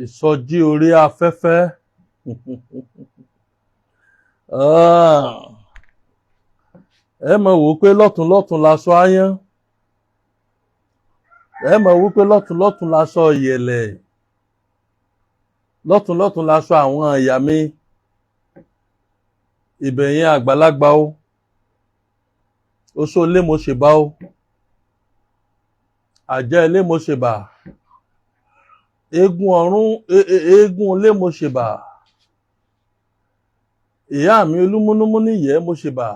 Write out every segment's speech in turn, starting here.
Ìsọjí orí afẹ́fẹ́. Ah. Ẹ mọ̀ wò pé lọ́tún lọ́tún laṣọ áyán, ẹ mọ̀ wò pé lọ́tún lọ́tún laṣọ ìyẹ̀lẹ̀, lọ́tún lọ́tún laṣọ àwọn ìyá mi. Ìbẹ̀yìn àgbàlagbà o, oṣó ilé mo ṣèbá o, àjẹ́ ilé mo ṣèbà, eégún ọ̀run, eégún ilé mo ṣèbà, ìyá mi olúmúnúmú níyẹ́ mo ṣèbà,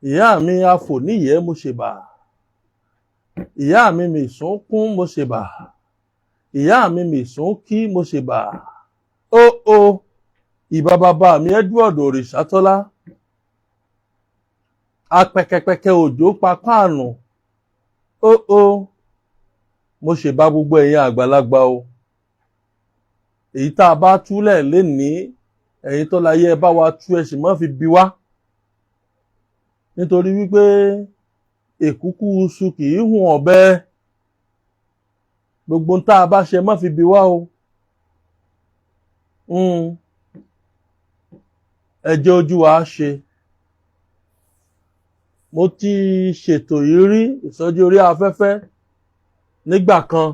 ìyá mi afò níyẹ́ mo ṣèbà, ìyá mi mìsùn kún mo ṣèbà, ìyá mi mìsùn kí mo ṣèbà. Ó ó ìbà bàbá mi Edward Òrìṣàtọ́lá, apẹ̀kẹ̀pẹ̀kẹ̀ òjò pa páànù. Ó ó mo ṣèbà gbogbo ẹ̀yin àgbàlagbà o. Èyí tá a bá túlẹ̀ lénìí, ẹ̀yin tó láyé ẹ bá wa tú, ẹ sì má fi bi wá, nítorí wípé èkúkú iṣu kì í hùn ọ̀bẹ. Gbogbo tá a bá ṣe, má fi bi wá o. Ẹ jẹ́ ojú wa ṣe. Mo ti ṣètò yìí rí, ìsọjí orí afẹ́fẹ́ nígbà kan.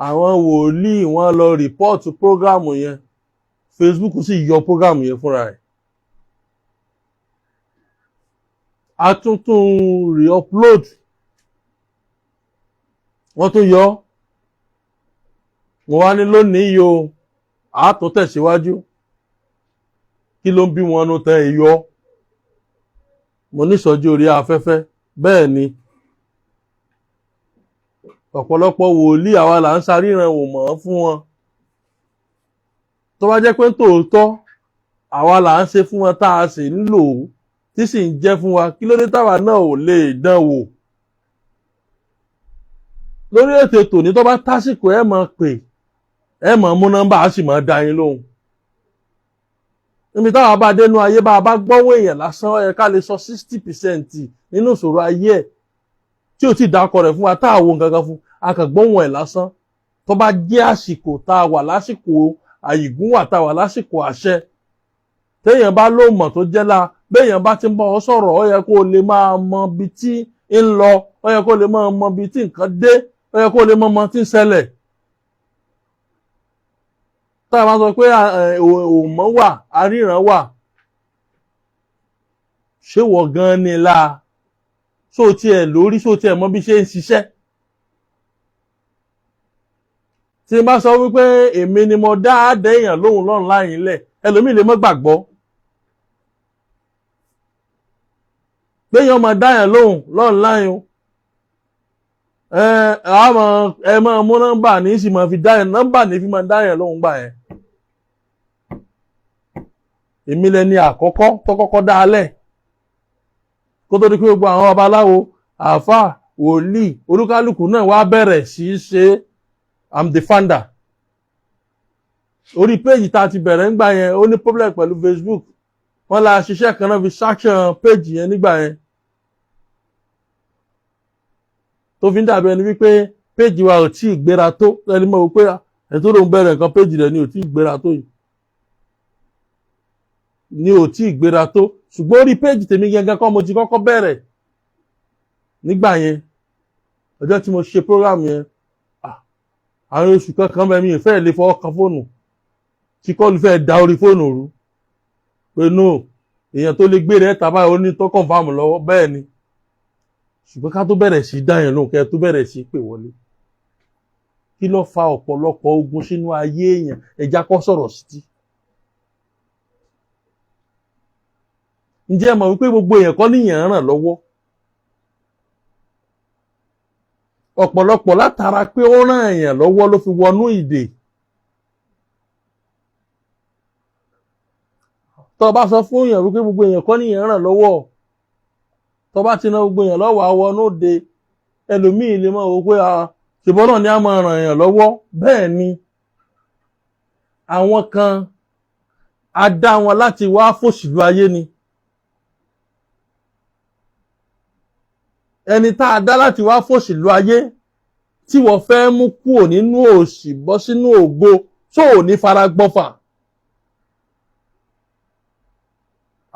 Àwọn wòlíì wọ́n lọ report program yẹn, Facebook sì yọ program yẹn fúnra ẹ̀. A tún tún re-upload, wọ́n tún yọ. Wọ́n wá ní lónìí yìí o, a tún tẹ̀síwájú. Kí ló ń bí wọn nu tẹ́ ẹ yọ? Mo ní ìsọjí orí afẹ́fẹ́. Bẹ́ẹ̀ ni ọ̀pọ̀lọpọ̀ wòlíì àwa là ń ṣaríran wò mọ́ fún wọn. Tó bá jẹ́ pé tòótọ́ àwa là ń ṣe fún wọn, tá a sì ń lò ó, tí sì ń jẹ́ fún wa, kí ló dé táwa náà ò lè dán wò? Lórí ètò tòní, tó bá tásìkò, ẹ máa pè, ẹ máa mú nọ́mbà, á sì máa dá yín lóhùn. Níbi táwa bá dénú ayé, bá a bá gbọ́wọ́ èèyàn lásán, ó yẹ ká lè sọ 60% nínú ìṣòro ayé ẹ̀ tí ò tí ì dákọ rẹ̀ fún wa, tá a wo nǹkan kan fún a kàn gbóhùn ẹ̀ lásán. Tó bá jẹ́ àsìkò tá a wà, lásìkò àyìgúnwà, tá a wà lásìkò àṣẹ, téèyàn bá ló mọ̀ tó jẹ́ la, béèyàn bá ti ń bọ́ ọ sọ̀rọ̀, ó yẹ kó o lè máa mọ ibi tí ń lọ, ó yẹ kó o lè máa mọ ibi tí nǹkan dé, ó yẹ kó o lè máa mọ tí ń ṣẹlẹ̀. Tá a máa sọ pé òmọ́ wà, aríran wà, ṣé wọ́n gan ni la ṣó tiẹ̀ lórí, ṣó tiẹ̀ mọ bí ṣe ń ṣiṣẹ́? Tí n bá sọ wípé èmi ni mo dá àdéhìyàn lóhùn lọ́rùn láyìn lẹ̀, ẹlòmíì lè mọ́ gbàgbọ́. Péyàn máa dáyàn lóhùn lọ́rùn láyìn o, ẹ ẹ máa mú nọ́mbà ní sì máa fi dáyàn, nọ́mbà ní fi máa dáyàn lóhùn gbà yẹn. Èmi lẹni àkọ́kọ́ tó kọ́kọ́ dá a lẹ̀, kó tó di pé gbogbo àwọn babaláwo, àáfàá, wòlíì, olúkálùkù náà wá bẹ̀rẹ̀ sí í ṣe. I'm the founder. Orí péjì tá a ti bẹ̀rẹ̀ ńgbà yẹn, ó ní problem pẹ̀lú Facebook. Wọ́n la ṣiṣẹ́ kan náà fi sanction péjì yẹn nígbà yẹn, tó fi ń dàbí ẹni wípé péjì wa ò tí ì gbéra tó. Ẹni mọ̀ wípé ẹ̀ tó lóun bẹ̀rẹ̀ nǹkan, péjì rẹ̀ ni ò tí ì gbéra tó yìí, ni ò tí ì gbéra tó. Ṣùgbọ́n orí péjì tèmi gangan kọ́ mo ti kọ́kọ́ bẹ̀rẹ̀ nígbà yẹn. Ọjọ́ tí mo ṣe program yẹn, àwọn oṣù kankan bẹ́ẹ̀ mi ì fẹ́ lè fọwọ́ kan fóònù, tí kọ́ọ̀lù fẹ́ da orí fóònù rú pé no, èèyàn tó lè gbé rẹ̀ tàbá ó ní tó confirm lọ́wọ́. Bẹ́ẹ̀ ni. Ṣùgbọ́n ká tó bẹ̀rẹ̀ sí dá yẹn lóhùn, kẹ́ tó bẹ̀rẹ̀ sí pè wọlé, kí ló fa ọ̀pọ̀lọpọ̀ ogun sínú ayé èèyàn? Ẹja kọ́ sọ̀rọ̀ sí ti. Ǹjẹ́ ẹ mọ̀ wípé gbogbo èèyàn kọ́ níyàn ràn lọ́wọ́? Ọ̀pọ̀lọpọ̀ látara pé ó ràn èèyàn lọ́wọ́ ló fi wọnú ìdè. Tó bá sọ fún èèyàn wípé gbogbo èèyàn kọ́ níyàn ràn lọ́wọ́, tó bá ti ran gbogbo èèyàn lọ́wọ́ àwọnú òde, ẹlòmíì lè máa wò pé ṣùgbọ́n náà ni a máa ràn èèyàn lọ́wọ́. Bẹ́ẹ̀ ni, àwọn kan a dá wọn láti wá fòṣìlú ayé ni. Ẹni tá a dá láti wá fòṣìlú ayé Tí wọ́n fẹ́ mú kúrò nínú òṣì bọ́ sínú ògo, tó ò ní fara gbọ́fà.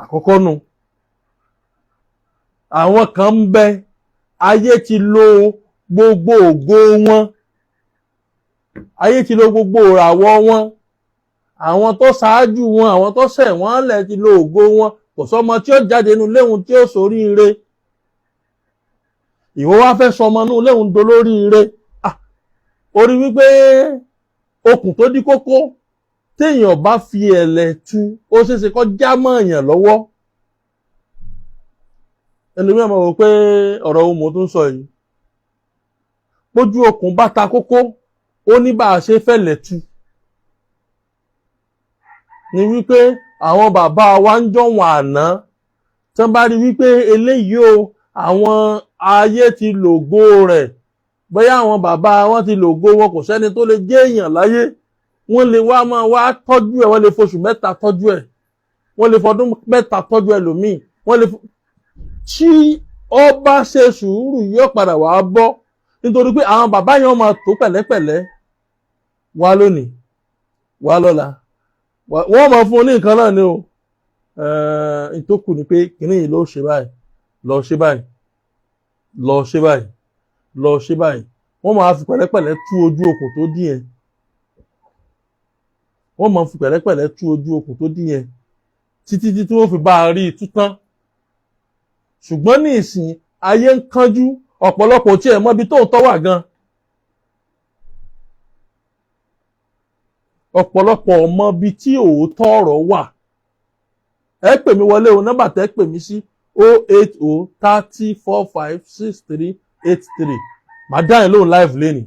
Àkọ́kọ́ nu, àwọn kan ń bẹ, ayé ti lo gbogbo ògo wọn, ayé ti lo gbogbo ìràwọ̀ wọn. Àwọn tó ṣáájú wọn, àwọn tó ṣẹ̀ wọ́n lẹ̀ ti lo ògo wọn. Kò sọ́mọ tí ó jáde nínú léhun tí ó ṣoríire. Ìwọ wá fẹ́ sọmọ nínú léhun dolóríire. Orí wípé okùn tó dí kókó, téèyàn bá fi ẹ̀lẹ̀ tu, ó ṣeéṣe kó já mọ́ èèyàn lọ́wọ́. Ẹlòmíràn máa wò pé ọ̀rọ̀ ohun mo tún sọ yìí. Bójú okùn bá ta kókó, ó ní bá a ṣe fẹ̀lẹ̀ tu. Ni wípé àwọn bàbá wa ń jọ̀wọ̀n àná, tí wọ́n bá rí wípé eléyìí o, àwọn ayé ti lògo rẹ̀, bóyá àwọn bàbá wọn ti lògo wọn, kò sẹ́ni tó lè jẹ́ èèyàn láyé, wọ́n lè wá máa wá tọ́jú ẹ̀. Wọ́n lè foṣù 3 tọ́jú ẹ̀, wọ́n lè fọdún 3 tọ́jú ẹlòmíì, wọ́n lè tí ó bá ṣe sùúrù yóò padà wá bọ́, nítorí pé àwọn bàbá yẹn máa tó pẹ̀lẹ́pẹ̀lẹ́ wá lónìí, wá lọ́la, wọ́n máa fún un ní nǹkan náà ni o. Ìtókù ni pé kìnìún yìí ló ṣe báyìí, lọ ṣe báyìí, lọ ṣe báyìí, lọ ṣe báyìí. Wọ́n máa fi pẹ̀lẹ́pẹ̀lẹ́ tú ojú okùn tó dí yẹn. Wọ́n máa fi pẹ̀lẹ́pẹ̀lẹ́ tú ojú okùn tó dí yẹn títí tí wọ́n fi bá a rí i tú tán. Ṣùgbọ́n ní ìsìn, ayé ń kánjú, ọ̀pọ̀lọpọ̀ tí ẹ̀ mọ̀ ibi tó ń tọ́ wà gan. Ọ̀pọ̀lọpọ̀ mọ̀ ibi tí òótọ́ ọ̀rọ̀ wà. Ẹ pè mí wọlé o, nọ́mbà tẹ́ pè mí sí 080 30 45 63 83. Màá dá yín lóhùn live lẹ́nìí.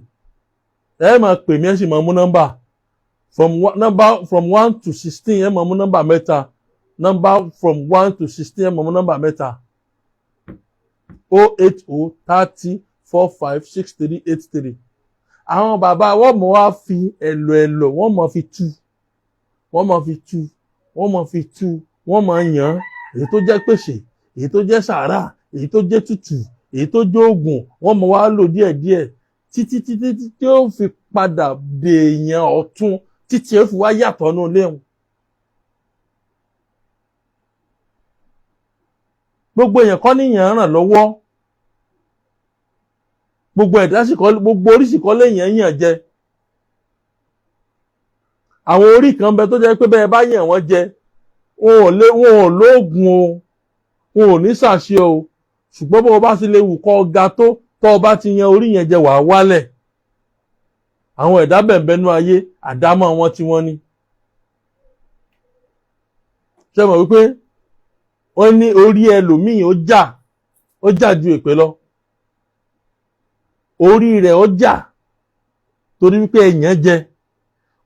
Ẹ máa pè mí, ẹ sì máa mú nọ́mbà from 1 to 16. Ẹ máa mú nọ́mbà mẹ́ta. Nọ́mbà from 1 to 16, ẹ máa mú nọ́mbà mẹ́ta. 080 30 45 63 83. Àwọn bàbá wọ́n mọ̀ wá fi ẹ̀lò ẹ̀lò, wọ́n mọ̀ fi tú, wọ́n mọ̀ fi tú, wọ́n mọ̀ fi tú, wọ́n mọ̀ yàn èyí tó jẹ́ pèsè, èyí tó jẹ́ sàárà, èyí tó jẹ́ tútù, èyí tó jẹ́ oògùn. Wọ́n mọ̀ wá lò díẹ̀díẹ̀ títí títí tí ó fi padà dèèyàn ọ̀tún, títí ó fi wá yàtọ̀ nù léwu. Gbogbo èèyàn kọ́ níyàn ràn lọ́wọ́, gbogbo ẹ̀dá sì kọ́, gbogbo oríṣìí kọ́ léèyàn yàn jẹ. Àwọn orí kan bẹ tó jẹ́ pé bẹ́ẹ̀ bá yàn wọ́n jẹ, wọn ò lóògùn o, wọn ò ní ṣàṣe o, ṣùgbọ́n bó o bá sì lè wù kọ́ ga tó, tọ́ ọ bá ti yan orí yẹn jẹ, wàá wálẹ̀. Àwọn ẹ̀dá bẹ̀m̀bẹ̀nú ayé, àdámọ́ wọn tí wọ́n ní. Ṣé mọ̀ wípé wọ́n ní orí ẹlòmíì ó jà ju èpè lọ. Orí rẹ̀ ó jà torí wípé ẹ̀yàn jẹ.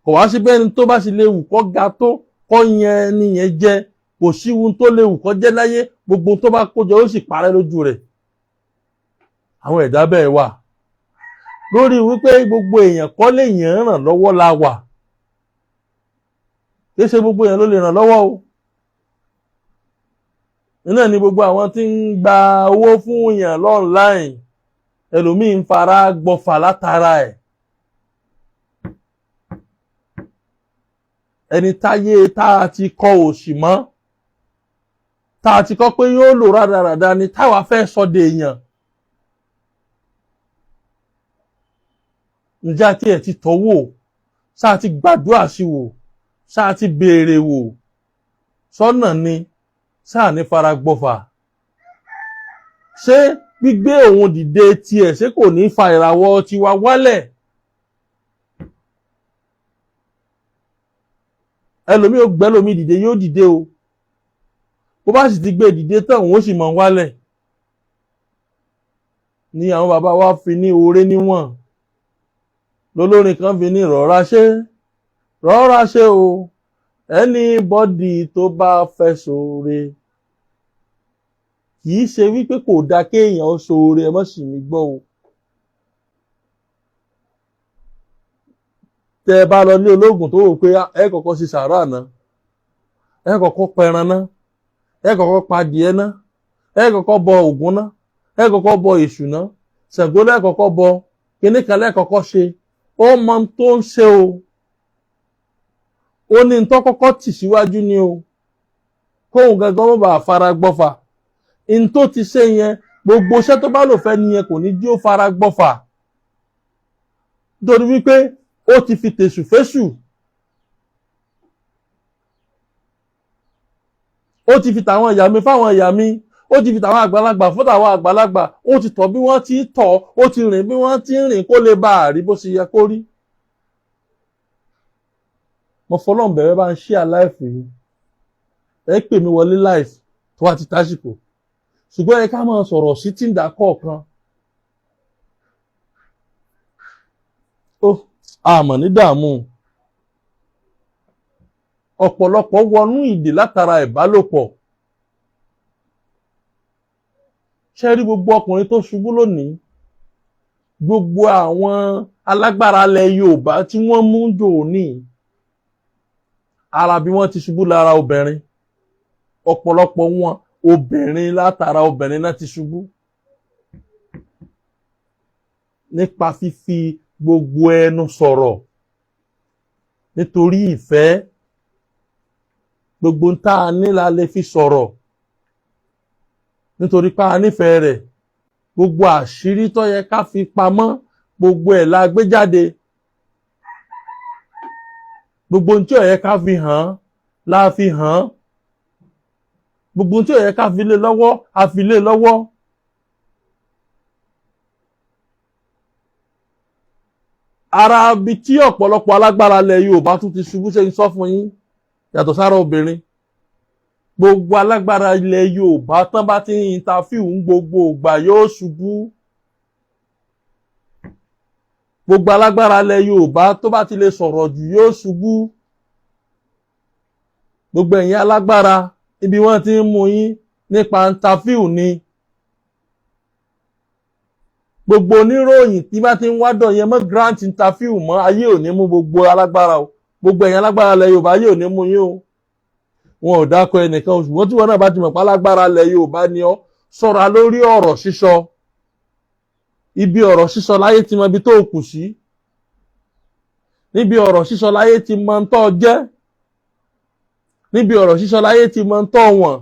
Kò wá sí bẹ́ẹ̀ ni tó bá sì lè wù kọ́ ga tó, kọ́ yan ẹni yẹn jẹ, kò sí ohun tó lè wù kọ́ jẹ́ láyé, gbogbo tó bá kójọ ó sì parẹ́ lójú rẹ̀. Àwọn ẹ̀dá bẹ́ẹ̀ wà. Lórí wípé gbogbo èèyàn kọ́ lè yàn ràn lọ́wọ́ la wà. Kì í ṣe gbogbo èèyàn ló lè ràn lọ́wọ́ o. Iná ni gbogbo àwọn tí ń gba owó fún èèyàn online, ẹlòmíì ń fara gbọfà látara ẹ̀. Ẹni táyé tá a ti kọ́ òṣì mọ́, tá a ti kọ́ pé yóò lò rádaràda ni táwa fẹ́ sọ de èèyàn. Ǹjẹ́ àti ẹ̀ ti tọ́ wò, ṣáà ti gbàdúrà sí wò, ṣáà ti béèrè wò, sọ́nà ni ṣáà ní fara gbọ́fà. Ṣé gbígbé òun dìde tiẹ̀ ṣé kò ní fa ìràwọ̀ tiwa wálẹ̀? Ẹlòmíì ó gbẹ́lòmíì dìde, yóò dìde o. Bó bá sì ti gbé dìde tán, òun ó sì mọ̀ wálẹ̀. Ni àwọn bàbá wa fi ní oore níwọ̀n. Lolórin kan fi ní rọra ṣe, rọra ṣe o, anybody tó bá fẹ́ ṣoore. Kì í ṣe wípé kò dáa kéèyàn ó ṣoore, ẹ má sì mí gbọ́ o. Tẹ́ ẹ bá lọ ní ológun tó wò pé ẹ kọ́kọ́ ṣe sàárà ná, ẹ kọ́kọ́ pẹran ná, ẹ kọ́kọ́ padìẹ ná, ẹ kọ́kọ́ bọ Ògún ná, ẹ kọ́kọ́ bọ Èṣù ná, Ṣàngó lẹ kọ́kọ́ bọ, Kíní kan lẹ́ẹ̀kọ́kọ́ ṣe, ó mọ tó ń ṣe o. Ó ní tó kọ́kọ́ tì síwájú ni o, kóun gangan mọ́ bá fara gbọ́fà. N tó ti ṣe yẹn, gbogbo iṣẹ́ tó bá lò fẹ́ nìyẹn, kò ní jí ó fara gbọ́fà, nítorí wípé ó ti fi tèṣù fésù, ó ti fi tàwọn ìyá mi fáwọn ìyá mi, ó ti fi tàwọn àgbàlagbà fún tàwọn àgbàlagbà, ó ti tọ̀ bí wọ́n ti tọ̀, ó ti rìn bí wọ́n ti rìn, kó lè bá a rí bó ṣe yẹ kó rí. Mo fọlọ́n bẹ̀rẹ̀, bá ń ṣí àláìfù yìí. Ẹ pè mí wọlé live tó wá ti tásìkò, ṣùgbọ́n ẹ ká máa sọ̀rọ̀ sí tìǹda kọ̀ọ̀kan. Ó àmọ̀ ní dààmú. Ọ̀pọ̀lọpọ̀ wọnú ìdè látara ìbálòpọ̀. Ṣé rí gbogbo ọkùnrin tó ṣubú lónìí, gbogbo àwọn alágbára ilẹ̀ Yorùbá tí wọ́n mú jò ní ara bí wọ́n ti ṣubú lára obìnrin, ọ̀pọ̀lọpọ̀ wọn obìnrin, látara obìnrin náà ti ṣubú, nípa fífi gbogbo ẹnu sọ̀rọ̀ nítorí ìfẹ́. Gbogbo ń tá a ní la lè fi sọ̀rọ̀ nítorí pé a nífẹ̀ẹ́ rẹ̀. Gbogbo àṣírí tó yẹ ká fi pamọ́, gbogbo ẹ̀ la gbé jáde. Gbogbo ohun tí ó yẹ ká fi hàn la fi hàn. Gbogbo ohun tí ó yẹ ká fi lé lọ́wọ́, a fi lé lọ́wọ́. Ara bi tí ọ̀pọ̀lọpọ̀ alágbára ilẹ̀ Yorùbá tún ti ṣubú, ṣe ń sọ fún yín, yàtọ̀ sára obìnrin, gbogbo alágbára ilẹ̀ Yorùbá tán bá ti ń interview ń gbogbo ìgbà yóò ṣubú. Gbogbo alágbára ilẹ̀ Yorùbá tó bá ti lè sọ̀rọ̀ jù yóò ṣubú. Gbogbo ẹ̀yin alágbára, ibi wọ́n ti ń mú yín nípa interview ni. Gbogbo oníròyìn tí bá ti ń wádọ̀ yẹn mọ́ grant interview mọ́, ayé ò ní mú gbogbo alágbára o. Gbogbo ẹ̀yin alágbára ilẹ̀ Yorùbá, ayé ò ní mú yín o. Wọn ò dákọ ẹnìkan, ṣùgbọ́n tí wọn náà bá ti mọ̀ pé alágbára ilẹ̀ Yorùbá ni ọ́, ṣọ́ra lórí ọ̀rọ̀ sísọ. Ibi ọ̀rọ̀ sísọ láyé ti mọ ibi tó kù sí. Níbi ọ̀rọ̀ sísọ láyé ti mọ ń tọ́ jẹ́. Níbi ọ̀rọ̀ sísọ láyé ti mọ ń tọ́ wọ̀n.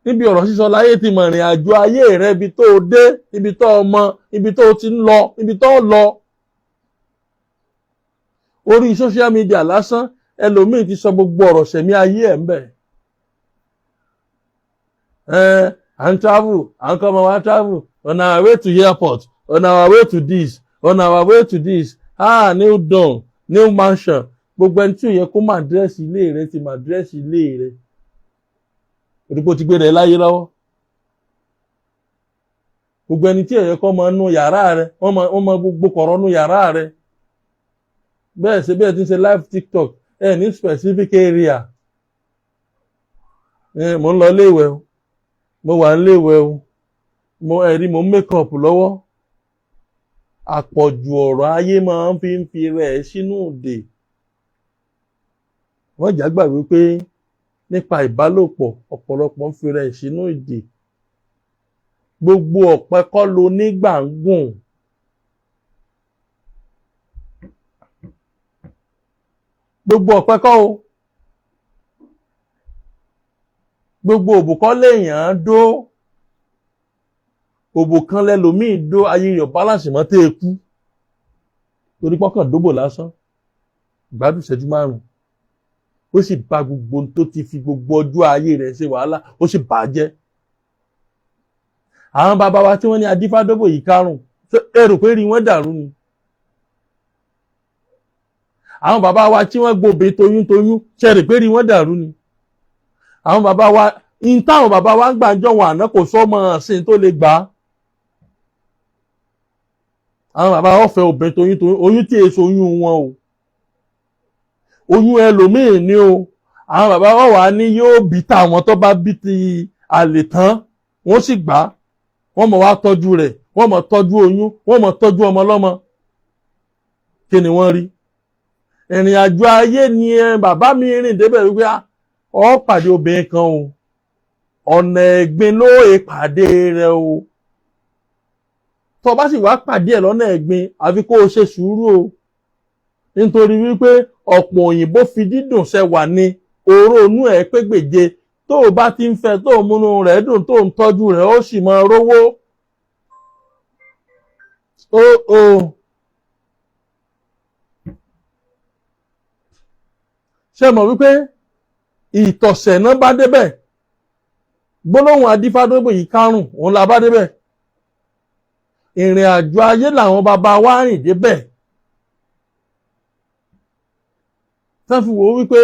Níbi ọ̀rọ̀ sísọ láyé ti mọ ìrìn àjò ayé rẹ, ibi tó dé, ibi tó mọ, ibi tó ti ń lọ, ibi tó lọ. Orí social media lásán, ẹlòmíì ti sọ gbogbo ọ̀rọ̀ sẹ̀mí ayé ẹ̀ ń bẹ̀. À ń travel, à ń kọ́ ọmọ wa travel, on our way to airport, on our way to this, on our way to this, ah, new dawn, new mansion. Gbogbo ẹni tí ò yẹ kó máa address ilé rẹ ti máa address ilé rẹ. Òdìpó ti gbé rẹ láyé lọ́wọ́. Gbogbo ẹni tí ò yẹ kó máa nú yàrá rẹ, wọ́n mọ gbogbo kọ̀rọ̀ nú yàrá rẹ. Bẹ́ẹ̀ ṣe bẹ́ẹ̀ ti ń ṣe live TikTok ẹ ní specific area. Mo ń lọ iléèwẹ̀ o, mo wà níléèwẹ̀ o, mo ẹ̀rí mo ń make up lọ́wọ́. Àpọ̀jù ọ̀rọ̀ ayé máa ń fi rẹ̀ sínú òde. Wọ́n jà gbàgbé pé nípa ìbálòpọ̀, ọ̀pọ̀lọpọ̀ ń fi rẹ̀ sínú ìdè. Gbogbo ọ̀pẹ kọ́ ló nígbà ń gùn. Gbogbo ọ̀pẹ kọ́ o. Gbogbo òbùkọ́ léèyàn dó. Òbò kan lẹlòmíì dó, ayé rẹ̀ balance mọ́ tẹ́ ẹ kú. Torí pọ́kàn dóbò lásán. Ìgbádùn ìṣẹ́jú márùn-ún. Ó sì bà gbogbo ohun tó ti fi gbogbo ọjọ́ ayé rẹ̀ ṣe wàhálà, ó sì bà á jẹ́. Àwọn bàbá wa tí wọ́n ní adífádóbò yìí kárùn, ẹ rò pé rí wọ́n dàrú ni. Àwọn bàbá wa tí wọ́n gbòbe toyúntoyún, ṣe rò pé rí wọ́n dàrú ni. Àwọn bàbá wa, in táwọn bàbá wa ń gbàjọ́ wọn àná, kò sọ́mọ ọ̀sìn tó lè gbà á. Àwọn bàbá wa fẹ́ obìnrin toyúntoyún, oyún tí èso oyún wọn o, oyún ẹlòmíì ni o. Àwọn bàbá wa wà ní yóò bí táwọn tó bá bí ti àlè tán, wọ́n sì gbà á. Wọ́n mọ̀ wá tọ́jú rẹ̀, wọ́n mọ̀ tọ́jú oyún, wọ́n mọ̀ tọ́jú ọmọ lọ́mọ. Kí ni wọ́n rí? Ìrìn àjò ayé ni bàbá mi rìn débẹ̀ wípé ọ pàdé obìnrin kan o, ọ̀nà ẹ̀gbin ló pàdé rẹ̀ o. Tó bá sì wá pàdé ẹ̀ lọ́nà ẹ̀gbin, àfi kó o ṣe sùúrù o, nítorí wípé ọ̀pọ̀ òyìnbó fi dídùn ṣẹwà ní oró inú ẹ̀ pé gbèje. Tó o bá ti ń fẹ́, tó o múnú rẹ̀ dùn, tó o ń tọ́jú rẹ̀, ó sì máa rówó. Ó o ṣe mọ̀ wípé ìtọ̀sẹ̀ náà bá débẹ̀, gbólóhùn adífádógbò yìí kárùn òun la bá débẹ̀. Ìrìn àjò ayé làwọn bàbá wa rìn débẹ̀, tán fi wò ó wípé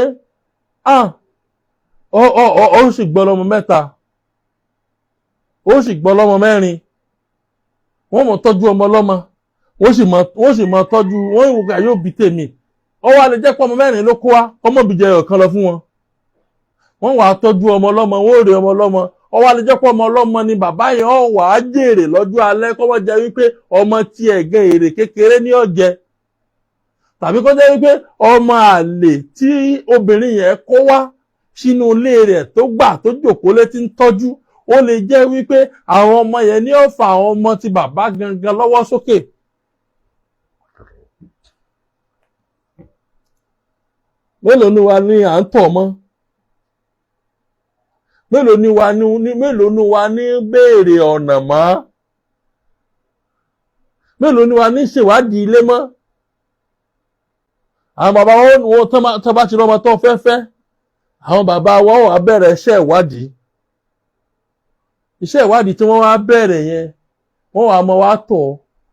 ó sì gbọ́ lọ́mọ mẹ́ta, ó sì gbọ́ lọ́mọ mẹ́rin, wọ́n mọ̀ tọ́jú ọmọ lọ́mọ, wọ́n sì mọ̀ tọ́jú wọ́n, ìwò pé yóò bí tèmi. Ó wá lè jẹ́ pé ọmọ mẹ́rin ló kó wá, ọmọ bìjẹ ọ̀kan lọ fún wọn, wọ́n wàá tọ́jú ọmọ ọlọ́mọ, wọ́n ò rí ọmọ ọlọ́mọ. Ó wá lè jẹ́ pé ọmọ ọlọ́mọ ni bàbá yẹn ó wàá jèrè lọ́jọ́ alẹ́, kó wọ́n jẹ́ wípé ọmọ tiẹ̀ gan èrè kékeré ní ọ̀jẹ̀, tàbí kó jẹ́ wípé ọmọ àlè tí obìnrin yẹn kó wá sínú ilé rẹ̀ tó gbà tó jòkó létí ń tọ́jú, ó lè jẹ́ wípé àwọn ọmọ yẹn ní ó fa àwọn ọmọ ti bàbá gangan lọ́wọ́ sókè. Mélòó ni wa ní à ń tọ̀ mọ́? Mélòó ni wa ní béèrè ọ̀nà mọ́? Mélòó ni wa ní ṣèwádìí ilé mọ́? Àwọn bàbá wọn tó bá ti rọ́mọ tó fẹ́ fẹ́, àwọn bàbá wọn wá bẹ̀rẹ̀ iṣẹ́ ìwádìí. Iṣẹ́ ìwádìí tí wọ́n wá bẹ̀rẹ̀ yẹn, wọ́n wá mọ wá tọ̀,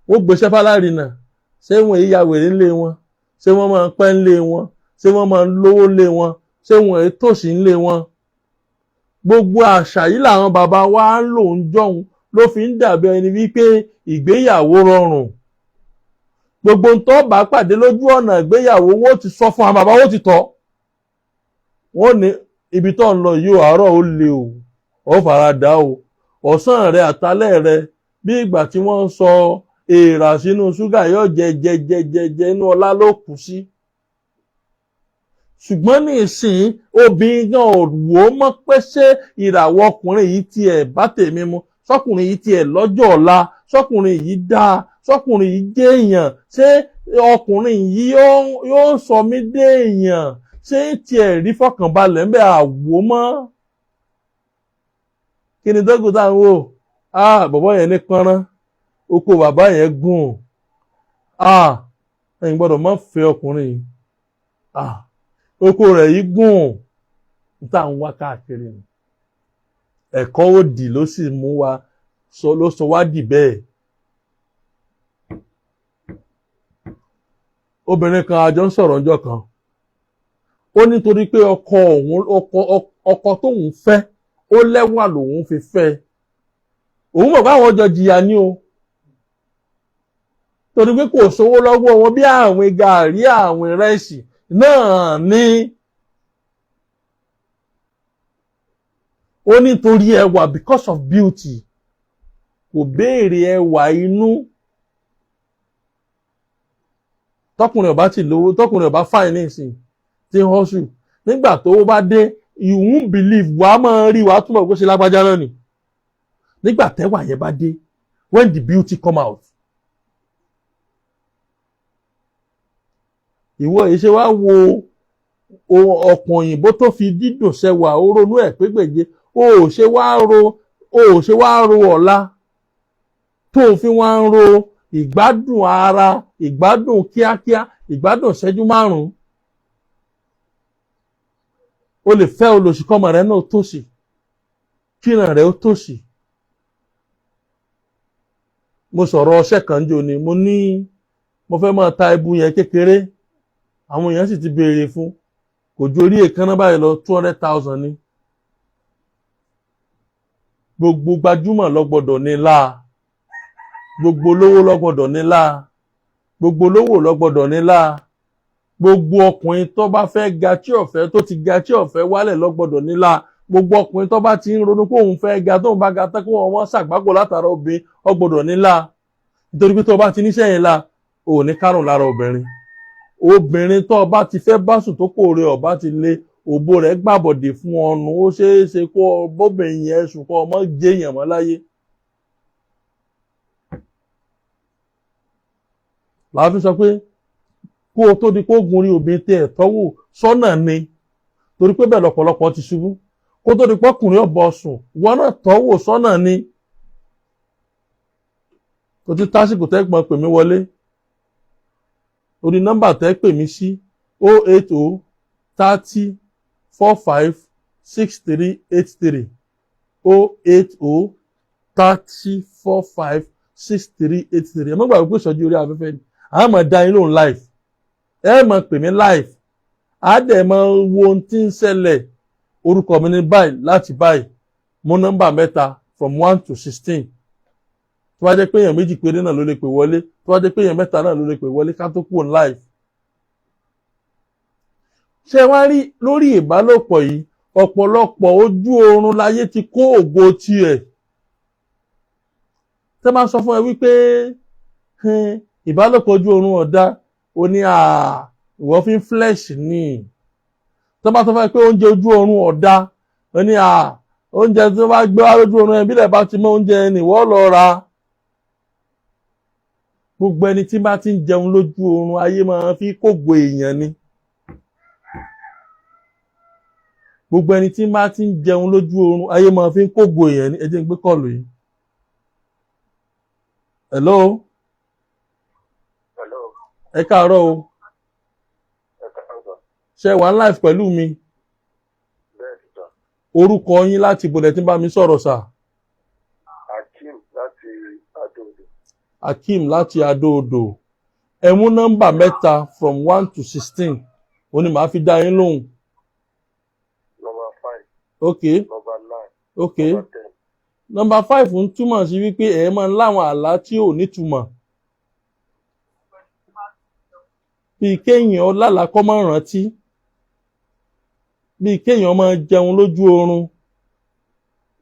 wọ́n gbéṣẹ́ fálárinà. Ṣé wọ́n èyí ya wèrè ńlé wọn? Ṣé wọ́n máa ń pẹ́ ńlé wọn? Ṣé wọ́n máa ń lówó ńlé wọn? Ṣé wọ́n èyí tòṣì ńlé wọn? Gbogbo àṣà yìí làwọn bàbá wa ń lò ń jọ̀hún, ló fi ń dàbí ẹni wípé ìgbéyàwó rọrùn. Gbogbo ń tó bá pàdé lójú ọ̀nà ìgbéyàwó, wọ́n ti sọ fún àwọn bàbá, wọ́n ti tọ́. Wọ́n ní ibi tó ń lọ yìí, àárọ̀ ó le o, ó fara dà o, ọ̀sán rẹ àtàlẹ́ rẹ bí ìgbà tí wọ́n ń sọ èèrà sínú ṣúgà yóò jẹ jẹ jẹ jẹ jẹ, inú ọlá ló kù sí. Ṣùgbọ́n ní ìsìn, obìnrin gan ò wò ó mọ́ pé ṣé ìràwọ̀ ọkùnrin yìí tiẹ̀ bá tèmi mu, sọkùnrin yìí tiẹ̀ lọ́jọ́ ọ̀la, sọkùnrin yìí dáa, sọkùnrin yìí jẹ́ èèyàn, ṣé ọkùnrin yìí yóò sọ mí dé èèyàn, ṣé tiẹ̀ rí fọkànbalẹ̀ ń bẹ àwò mọ́. Kí ni dọ́gùn tá à ń wò? Bàbá yẹn ní pọ́nrán, oko bàbá yẹn gùn, ẹ̀yin gbọ́dọ̀ má fẹ́ ọkùnrin yìí, oko rẹ̀ yìí gùn. Tá à ń wá káàkiri ni ẹ̀kọ́ òdì ló sì mú wa ló sọ wá dì bẹ́ẹ̀. Obìnrin kan a jọ ń sọ̀rọ̀ ọjọ́ kan, ó nítorí pé ọkọ òun, ọkọ tóun fẹ́ ó lẹ́wà lòun fi fẹ́, òun mọ̀ báwọn jọ jìyà ní o, torí pé kò sówó lọ́wọ́ wọn bí àwìn gàrí àwìn rẹ́sì náà ní. Ó nítorí ẹwà, because of beauty, kò béèrè ẹwà inú. Tọkùnrin ọba ti lówó, tọkùnrin ọba fáìn nísìn tí ń họ́sù, nígbà tó bá dé, you won't believe, wàá máa rí, wàá túbọ̀ bó ṣe lágbájá náà ni. Nígbà tẹ́wà yẹn bá dé, when the beauty come out, ìwọ yìí ṣe wá wo ọ̀pọ̀ òyìnbó tó fi dídùn ṣẹwà, ó ronú ẹ̀ pé gbèje, o ò ṣe wá ro ọ̀la tó fi wá ń ro ìgbádùn ara, ìgbádùn kíákíá, ìgbádùn ìṣẹ́jú márùn-ún. O lè fẹ́ olòṣìkọ́mọ rẹ náà tòṣì, kíran rẹ ó tòṣì. Mo sọ̀rọ̀ ọṣẹ kan jò ní, mo ní mo fẹ́ máa ta ibu yẹn kékeré, àwọn èèyàn sì ti béèrè fún, kò ju orí èékánná báyìí lọ, 200,000 ni. Gbogbo gbajúmọ̀ ló gbọ́dọ̀ ní láa, gbogbo olówó ló gbọ́dọ̀ ní láa, gbogbo olówó ló gbọ́dọ̀ ní láa, gbogbo ọkùnrin tó bá fẹ́ ga tí ọ̀fẹ́ tó ti ga tí ọ̀fẹ́ wálẹ̀ ló gbọ́dọ̀ ní láa, gbogbo ọkùnrin tó bá ti ń ronú pé òun fẹ́ ga, tóun bá ga tán kó wọn ṣàgbákò látara obìnrin, ó gbọ́dọ̀ ní láa. Nítorí pé tó bá ti níṣẹ́ yẹn láa, ò ní kárùn lára obìnrin. Obìnrin tó bá ti fẹ́ bá sùn tó kóore ọba ti lé òbó rẹ̀ gbàbọ̀dè fún ọnu, ó ṣeé ṣe kó bóbìnrin yẹn sùn kó ọmọ jẹ́yàn mọ́ láyé. Làá fi sọ pé kó o tó di kó gun orí obìnrin tẹ ẹ̀ tọ́wò sọ́nà ni, torí pé bẹ́ẹ̀ lọ́pọ̀lọpọ̀ ti ṣubú. Kó tó di pọ́kùnrin ọ̀bọ sùn, ìwọ náà tọ́wò sọ́nà ni. Kò ti tásìkò tẹ́gbọ́n pè mí wọlé orí nọ́mbà tẹ́ pè mí sí: 080 30 45 63 83, 080 30 45 63 83. Ẹ má gbàgbé pé ìsọjí orí afẹ́fẹ́ ni. A máa dá yín lóhùn live, ẹ máa pè mí live, á dẹ̀ máa wo ohun tí ń ṣẹlẹ̀. Orúkọ mi ní báyìí láti báyìí. Mú nọ́mbà mẹ́ta from 1 to 16. Tó bá jẹ́ pé èèyàn méjì péré náà ló lè pè wọlé, tó bá jẹ́ pé èèyàn mẹ́ta náà ló lè pè wọlé, ká tó kúrò live. Ṣé wá rí lórí ìbálòpọ̀ yìí, ọ̀pọ̀lọpọ̀ ojú oorun láyé ti kó ògo tiẹ̀. Tẹ́ máa sọ fún ẹ wípé ìbálòpọ̀ ojú oorun ọ̀dá, ó ní ìwọ fi ń flesh ní. Tẹ́ máa sọ fún ẹ pé oúnjẹ ojú oorun ọ̀dá, ó ní oúnjẹ tó bá gbé wá lójú oorun ẹ bílẹ̀ bá ti mọ oúnjẹ ni ìwọ lọ ra. Gbogbo ẹni tí bá ti ń jẹun lójú oorun, ayé máa fi kógo èèyàn ni. Gbogbo ẹni tí bá ti ń jẹun lójú oorun, ayé máa fi ń kógo èèyàn ni. Ẹ jẹ́ n gbé call yìí. Hello. Hello. Ẹ káàárọ̀ o. Ẹ káàárọ̀. Ṣe wà ń live pẹ̀lú mi? Bẹ́ẹ̀ ni sir. Orúkọ yín, láti ibodè tí ń bá mi sọ̀rọ̀, sir? Akeem láti Adó-Odò. Akeem láti Adó-Odò. Ẹ mú nọ́mbà mẹ́ta from 1 to 16, ó ní màá fi dá yín lóhùn. Number 5. Ok. Number 9. Ok. Number 10. Nọ́mbà 5 ń túmọ̀ sí wípé ẹ máa ń láwọn àlá tí ò nítumọ̀, bíi kéèyàn lálàá kó má rántí, bíi kéèyàn máa jẹun lójú oorun.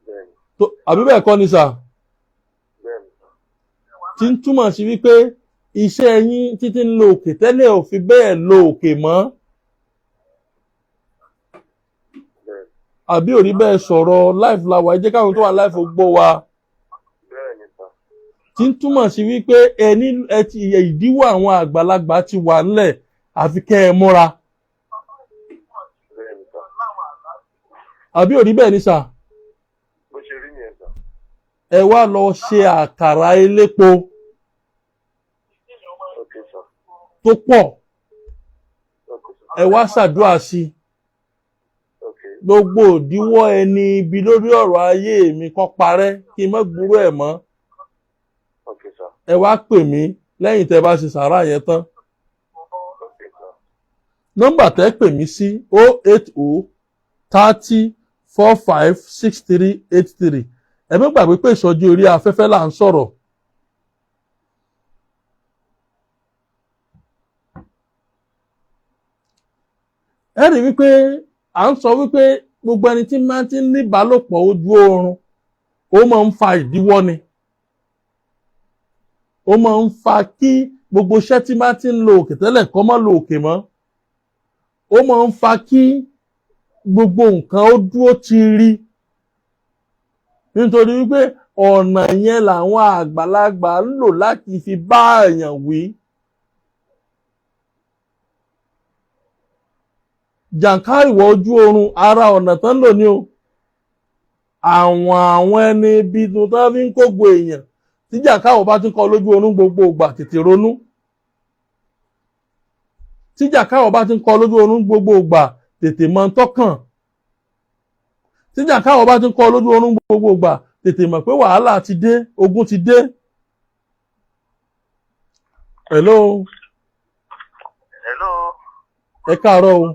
Bẹ́ẹ̀ni. Àbí bẹ́ẹ̀ kọ́ ni, sir? Bẹ́ẹ̀ni sir. Tí ń túmọ̀ sí wípé iṣẹ́ yín títí ń lo òkè tẹ́lẹ̀ ò fi bẹ́ẹ̀ lo òkè mọ́. Bẹ́ẹ̀ni. Àbí ò rí bẹ́ẹ̀? Sọ̀rọ̀, live la wà, ẹ jẹ́ káwọn tó wà live ó gbọ́ wa. Bẹ́ẹ̀ni sir. Tí ń túmọ̀ sí wípé ẹni ẹ ti ìdíwọ́ àwọn àgbàlagbà ti wà ńlẹ̀, àfi kẹ́ ẹ múra. Bẹ́ẹ̀ni sir. Àbí ò rí bẹ́ẹ̀ ni, sir? Bó ṣe rí nìyẹn, sir. Ẹ wá lọ ṣe àkàrà elépo Okay sir. tó pọ̀. Okay sir. Ẹ wá ṣàdúrà sí i. Okay. Gbogbo òdiwọ́ ẹni ibi lórí ọ̀rọ̀ ayé mi kó parẹ́, kí n má gbúrò ẹ̀ mọ́. Okay sir. Ẹ wá pè mí lẹ́yìn tẹ́ bá ṣe sàrà yẹn tán. Okay sir. Nọ́mbà tẹ́ pè mí sí: 080 30 45 63 83. Ẹ má gbàgbé pé ìsọjí orí afẹ́fẹ́ là ń sọ̀rọ̀. Ẹ rí wípé à ń sọ wípé gbogbo ẹni tí máa ti ń ní ìbálòpọ̀ ojú oorun, ó máa ń fa ìdíwọ́ ni. Ó máa ń fa kí gbogbo iṣẹ́ tí máa ti ń lo òkè tẹ́lẹ̀ kó má lo òkè mọ́. Ó máa ń fa kí gbogbo nǹkan ó dúró ti rí, nítorí wípé ọ̀nà yẹn làwọn àgbàlagbà ń lò láti fi bá èèyàn wí. Jàǹká ìwọ̀ ojú oorun, ara ọ̀nà tán ń lò ní o. Àwọn ẹni ibi tó fi ń kógo èèyàn, tí jàǹká ìwọ̀ bá ti ń kọ lójú oorun gbogbo ìgbà, tètè ronú. Tí jàǹká ìwọ̀ bá ti ń kọ lójú oorun gbogbo ìgbà, tètè mọ tọ́kàn. Tí jàǹká ìwọ̀ bá ti ń kọ lójú oorun gbogbo ìgbà, tètè mọ̀ pé wàhálà ti dé, ogun ti dé. Hello. Hello. Ẹ káàárọ̀ o.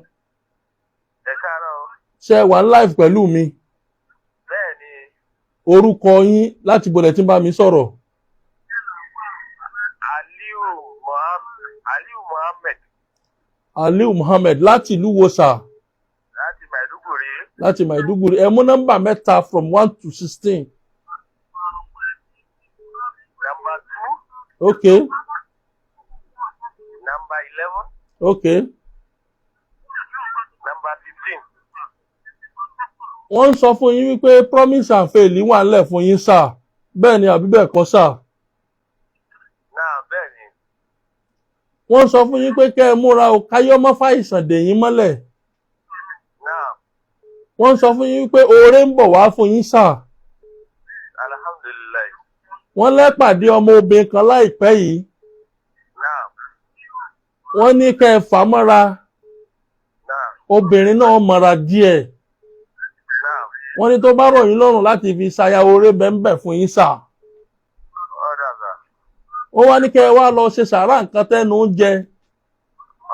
Ẹ káàárọ̀ o. Ṣé ẹ wà ń live pẹ̀lú mi? Bẹ́ẹ̀ni. Orúkọ yín, láti bọ̀lẹ̀ tí ń bá mi sọ̀rọ̀? Aliu Mohammed. Aliu Mohammed. Aliu Muhammed, láti ìlú wo, sir? Láti Maiduguri. Láti Maiduguri. Ẹ mú nọ́mbà mẹ́ta from 1 to 16. Number 2. Ok. Number 11. Ok. Number 15. Wọ́n ń sọ fún yín wípé promise and fail wà ńlẹ̀ fún yín, sir. Bẹ́ẹ̀ ni àbí bẹ́ẹ̀ kọ́, sir? Náà, bẹ́ẹ̀ ni. Wọ́n sọ fún yín pé kẹ́ ẹ múra o, káyọ́ mọ́ fàìsàn dè yín mọ́lẹ̀. Naam. Wọ́n sọ fún yín pé oore ń bọ̀ wá fún yín sà. Alhamdulilayi. Wọ́n lẹ́pàdé ọmọ obìnrin kan láìpẹ́ yìí. Naam. Wọ́n ní kẹ́ ẹ fà á mọ́ra. Naam. Obìnrin náà mọ́ra díẹ̀. Naam. Wọ́n ní tó bá rọ̀ yín lọ́rùn láti fi ṣaya, oore bẹ́ẹ̀ fún yín sà. Ọ̀dà sà. Wọ́n wá ní kẹ́ ẹ wá lọ ṣe sàárà nǹkan tẹ́nu ń jẹ.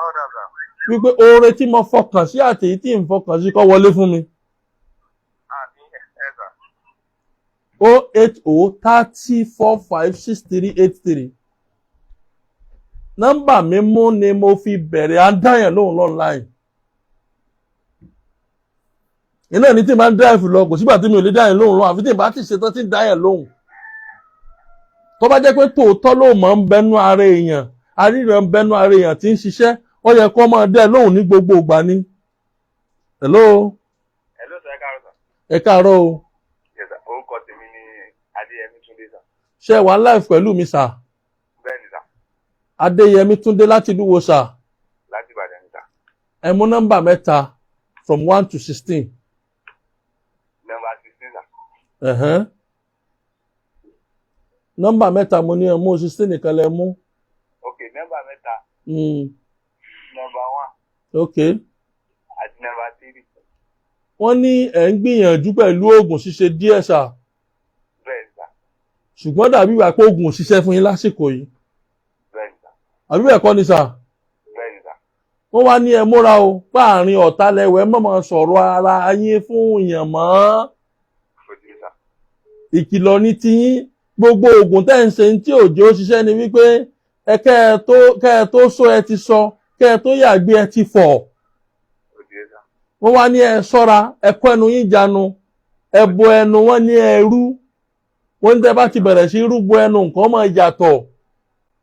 Ọ̀dà sà. Wípé oore tí mo fọkàn sí àti èyí tí ń fọkàn sí kó wọlé fún mi. Àmín ẹ sà. 08030456383. Nọ́mbà mímú ni mo fi bẹ̀rẹ̀ àdáyàn lóhùn online. Iná ní tí n bá ń drive lọ, kò sígbà tí mi ò lè dáyàn lóhùn lọ, àfi tí n bá ti ṣetán tí ń dáyàn lóhùn. Tó bá jẹ́ pé tòótọ́ ló mọ̀ ń bẹnu ara èèyàn, àríyàn ń bẹnu ara èèyàn tí ń ṣiṣẹ́, ó yẹ kó máa dẹ́ lóhùn ní gbogbo ìgbà ni. Hello. Hello sir, ẹ káàárọ̀ sir. Ẹ káàárọ̀ o. Yes sir. Orúkọ tèmi ni Adéyẹmí Túndé sir. Ṣé ẹ wà live pẹ̀lú mi sà? Bẹ́ẹ̀ni sir. Adéyẹmí Túndé láti ìlú wo sà? Láti Ìbàdàn ni sir. Ẹ mú nọ́mbà mẹ́ta from 1 to 16. Nọ́mbà 16 sir. Ẹ̀hẹ́n. Nọ́mbà mẹ́ta mo ní ẹ mú, 16 nìkan lẹ mú. Ok, nọ́mbà mẹ́ta. Nọ́mbà 1 àti nọ́mbà 3. Wọ́n ní ẹ̀ ń gbìyànjú pẹ̀lú oògùn ṣíṣe díẹ̀ sà. Bẹ́ẹ̀ni sir. Ṣùgbọ́n dàbí ìwà pé oògùn ò ṣiṣẹ́ fún yín lásìkò yìí. Bẹ́ẹ̀ni sir. Àbí bẹ́ẹ̀ kọ́ ni sà? Bẹ́ẹ̀ni sir. Wọ́n wá ní ẹ múra o, páàrin ọ̀tá lẹ́wẹ̀ mọ̀ máa sọ̀rọ̀ ara yín fún èèyàn mọ́. Fojú sir. Ìkìlọ̀ ní tiyín, gbogbo oògùn tẹ́ ń ṣe tí òjò ṣiṣẹ́ ni wípé ẹ kẹ́ ẹ tó sọ ẹ ti sọ, kẹ́ ẹ tó yàgbé ẹ ti fọ̀. Fojú sir. Wọ́n wá ní ẹ ṣọ́ra, ẹ kó ẹnu yín jánu, ẹ bo ẹnu. Wọ́n ní ẹ rú, wọ́n ní tẹ́ bá ti bẹ̀rẹ̀ sí rúgbọ ẹnu, nǹkan máa yàtọ̀.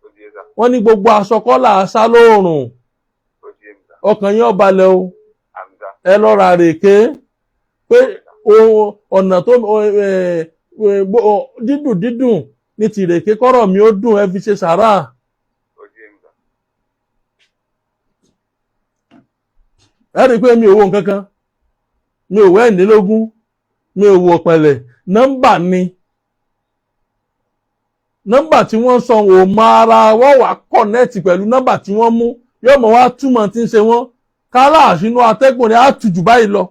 Fojú sir. Wọ́n ní gbogbo aṣọ kọ́là aṣá lóòrùn. Fojú sir. Ọkàn yín ó balẹ̀ o. Àmín sir. Ẹ lọ ra rèké pé ohun ọ̀nà tó dídùn dídùn ní tìrèké kọ́rọ̀ mi ó dùn, ẹ fi ṣe sàrà. Fojú sir. Ẹ rí i pé mi ò wo nǹkan kan, mi ò wẹ́ ìdínlógún, mi ò wo ọ̀pẹ̀lẹ̀. Nọ́mbà ni nọ́mbà tí wọ́n sọ wò mọ ara wọ́n wà connect pẹ̀lú nọ́mbà tí wọ́n mú, yóò mọ̀ wá túmọ̀ tí ń ṣe wọ́n kálá àṣínú atẹ́gùn ni á tù jù báyìí lọ.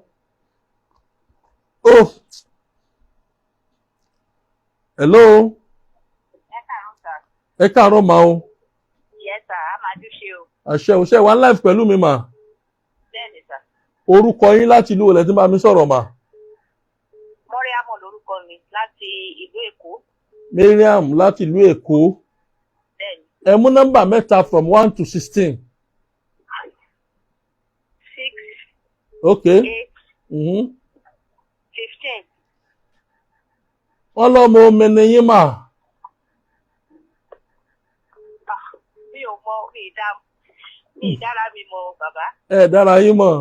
Oh. Hello. Ẹ káàárọ̀ sir. Ẹ káàárọ̀ mà o. Yes sir, a máa dúṣe o. Àṣẹ òṣè wà live pẹ̀lú mi mà. Bẹ́ẹ̀ni sir. Orúkọ yín, láti ìlú olè tí ń bá mi sọ̀rọ̀ mà? Mọ́ríámọ̀ lórúkọ mi, láti ìlú Èkó. Mariam láti ìlú Èkó. Bẹ́ẹ̀ni. Ẹ mú nọ́mbà mẹ́ta from 1 to 16. 6, Ok. 8, 15. Wọ́n lọ́mọ omi ni yín mà. Ah, mi ò mọ, mi ì dára mi mọ bàbá. Ẹ dára yín mọ̀?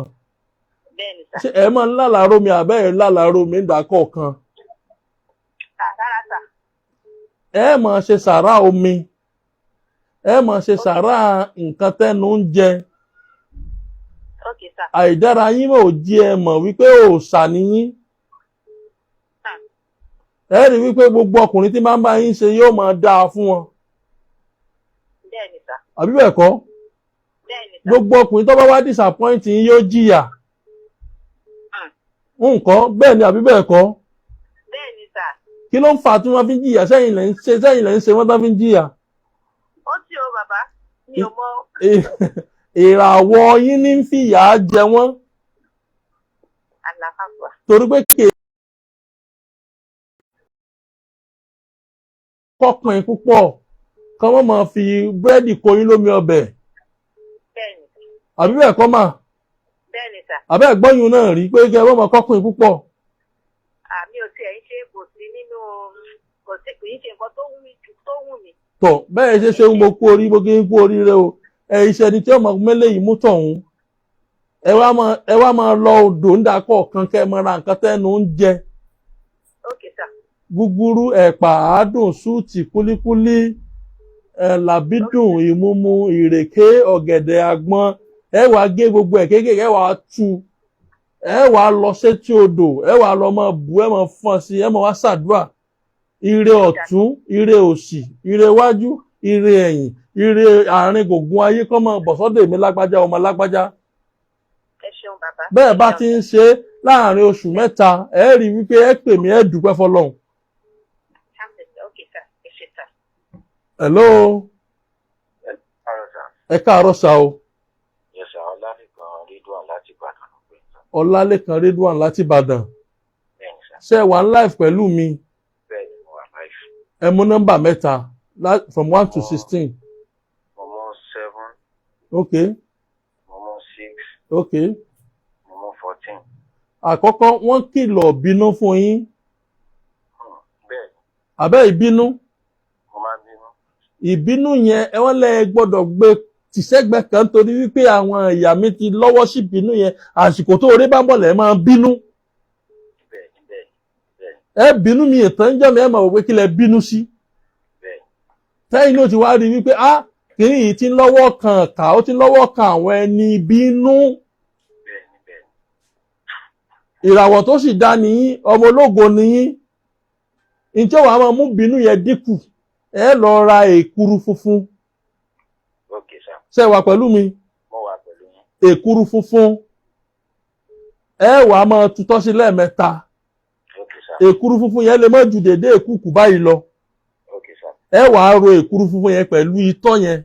Bẹ́ẹ̀ni sir. Ṣé ẹ máa ń lálàárọ̀ mi àbẹ́ ẹ̀ lálàárọ̀ mi ìgbà kọ̀ọ̀kan? Ah, rárá sir. Ẹ máa ṣe sàrà omi, ẹ máa ṣe sàrà nǹkan tẹ́nu ń jẹ. Ok sir. Àìdára yín mọ̀ ò jí ẹ mọ̀ wípé òòṣà ni yín. Ẹ rí wípé gbogbo ọkùnrin tí máa ń bá yín ṣe yóò máa dáa fún wọn. Bẹ́ẹ̀ni sir. Àbí bẹ́ẹ̀ kọ́? Bẹ́ẹ̀ni sir. Gbogbo ọkùnrin tó bá wá disappoint yín yóò jìyà. Nǹkan bẹ́ẹ̀ ni, àbí bẹ́ẹ̀ kọ́? Bẹ́ẹ̀ni sir. Kí ló ń fà á tí wọ́n fi ń jìyà? Sẹ́yìn lẹ́ ń ṣe, sẹ́yìn lẹ́ ń ṣe wọ́n tó fi ń jìyà? Ó tí o bàbá, mi ò mọ. Ìràwọ̀ yín ní ń fìyà jẹ wọ́n. Àlàáfàgbà. Torí pé kè kọ́pin púpọ̀ kí wọ́n máa fi búrẹ́dì kó yín lómi ọbẹ̀. Bẹ́ẹ̀ni. Àbí bẹ́ẹ̀ kọ́ mà? Bẹ́ẹ̀ni sir. Àbẹ́ ẹ̀gbọ́yún náà rí pé kí ẹ wọ́n máa kọ́pin púpọ̀? Àmì ò tiẹ̀ ń ṣe, kò sí nínú, kò sí, kì í ṣe nǹkan tó wù mí jù tó wù mí. Tọ̀ bẹ́ẹ̀ ṣe ṣe ń mo kú orí, mo kí ń kú oríire o. Ẹ iṣẹ́ ni tí ọmọ mẹ́lẹ̀ yìí mú tọ̀hún. Ẹ wá máa lọ odò ńdà kọ̀ọ̀kan kẹ́ ẹ máa ra nǹkan tẹ́nu ń jẹ. Ok sir. Gúgúrú, ẹ̀pà, àádùn, súùtì, kúlíkúlí, Làbídùn, ìmúmu, ìrèké, ọ̀gẹ̀dẹ̀, àgbọn, ẹ wàá gé gbogbo ẹ̀ kéékèèké, ẹ wàá tú, ẹ wàá lọ sétí odò, ẹ wàá lọ máa bù, ẹ máa fọ́n sí, ẹ máa wá ṣàdúrà. Ire ọ̀tún, ire òsì, ire iwájú, ire ẹ̀yìn, ire àárín gbùngbùn ayé kó máa bọ̀ sọ́dọ̀ èmi lágbájá, ọmọ lágbájá. Ẹ ṣeun, bàbá. Bẹ́ẹ̀ bá ti ń ṣe é láàrin oṣù 3, ẹ rí i wípé ẹ pè mí, ẹ dúpẹ́ fọlọ́run. Ok sir, ẹ ṣe sir. Hello. Káàárọ̀ sir. Ẹ káàárọ̀ sir o. Yes sir, Ọlálékan Ridwan láti Ìbàdàn ló pè sir. Ọlálékan Ridwan láti Ìbàdàn. Bẹ́ẹ̀ni sir. Ṣé ẹ wà ń live pẹ̀lú mi? Bẹ́ẹ̀ni, mo wà live. Ẹ mú nọ́mbà mẹ́ta from 1 to 16. Mo mú 7. Mo mú 6. Mo mú 14. Àkọ́kọ́, wọ́n kìlọ̀ bínú fún yín. Bẹ́ẹ̀ni. Àbẹ́ ìbínú? Mo máa ń bínú. Ìbínú yẹn, ẹ wọ́n lẹ gbọ́dọ̀ gbé tìṣẹ́gbẹ́ kan torí wípé àwọn ìyá mi ti lọ́wọ́ sí ìbínú yẹn. Àsìkò tó orí bá ń bọ̀ lẹ́ máa bínú. Bẹ́ẹ̀ni, bẹ́ẹ̀ni, bẹ́ẹ̀ni. Ẹ bínú mi ìtàn ń jẹ́ mi, ẹ mọ̀ wípé kí lẹ bínú sí. Tẹ́yìn náà ti wá rí wípé ah, kìíní yìí ti ń lọ́wọ́ kan kà, ó ti ń lọ́wọ́ kan àwọn ẹni bínú. Bẹ́ẹ̀ni, bẹ́ẹ̀ni. Ìràwọ̀ tó sì dá nìyí, ọmọ ológo nìyí. Ǹjẹ́ wàá máa mú bínú yẹn dínkù? Ẹ lọ ra èkuru funfun. Ok sir. Ṣé wà pẹ̀lú mi? Mo wà pẹ̀lú yín. Èkuru funfun, ẹ wàá máa tutọ́ sí lẹ́ẹ̀mẹ́ta. Ok sir. Èkuru funfun yẹn lè má ju dédé èkúùkù báyìí lọ. Ok sir. Ẹ wàá ro èkuru funfun yẹn pẹ̀lú itọ́ yẹn.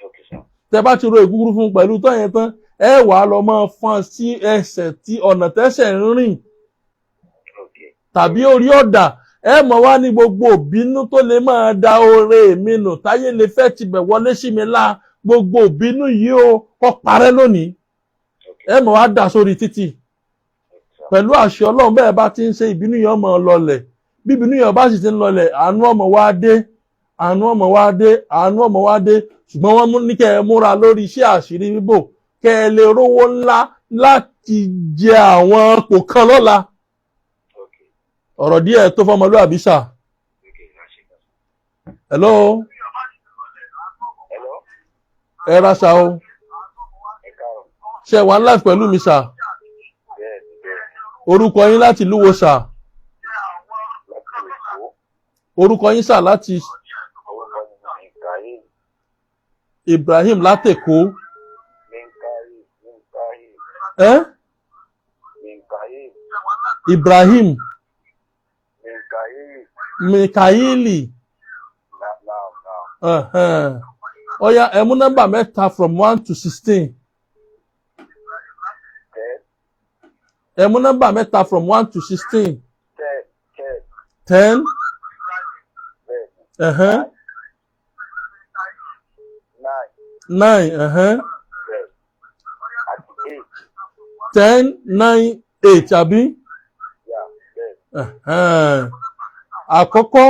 Ok sir. Tẹ bá ti ro èkuru funfun pẹ̀lú itọ́ yẹn tán, ẹ wàá lọ máa fọ́n sí ẹsẹ̀ tí ọ̀nà tẹ́sẹ̀ ń rìn tàbí orí ọ̀dà. Ẹ mọ̀ wá ní gbogbo òbínú tó lè máa da oore mi nù, táyé lè fẹ́ tibẹ̀ wọlé sí mi lá, gbogbo òbínú yìí ó kọ́ parẹ́ lónìí. Ẹ mọ̀ wá dà sórí títì. Pẹ̀lú àṣẹ Ọlọ́run, bẹ́ẹ̀ bá ti ń ṣe, ìbínú yẹn ọmọ lọlẹ̀. Bí ìbínú yẹn bá sì ti ń lọlẹ̀, àánú ọmọ wá dé, àánú ọmọ wá dé, àánú ọmọ wá dé. Ṣùgbọ́n wọ́n ní kẹ́ ẹ múra lórí iṣẹ́ àṣírí bíbò, kẹ́ ẹ lè rówó ńlá láti jẹ àwọn kò kan lọ́la. Ọ̀rọ̀ díẹ̀ tó fọmọlúàbí sà. Hello. Hello. Ẹ ra sa o. Ẹ káàárọ̀. Ṣe wà ń live pẹ̀lú mi sà? Bẹ́ẹ̀ni, bẹ́ẹ̀ni. Orúkọ yín láti lúwo sà? Láti Èkó. Orúkọ yín sà láti? Orúkọ mi ni Mikael. Ibrahim látèkó. Mikael, Mikael. Ẹ? Mikael. Ibrahim? Mikael. Mikaeli. Na na na. Ẹ̀hẹ́n. Ọ̀ya, ẹ mú nọ́mbà mẹ́ta from 1 to 16. 10. Ẹ mú nọ́mbà mẹ́ta from 1 to 16. 10, 10. 10. Bẹ́ẹ̀ni. Ẹ̀hẹ́n. 9. 9, ẹ̀hẹ́n. Bẹ́ẹ̀ni, àti 8. 10, 9, 8, àbí? Yà, bẹ́ẹ̀ni. Ẹ̀hẹ́n. Àkọ́kọ́,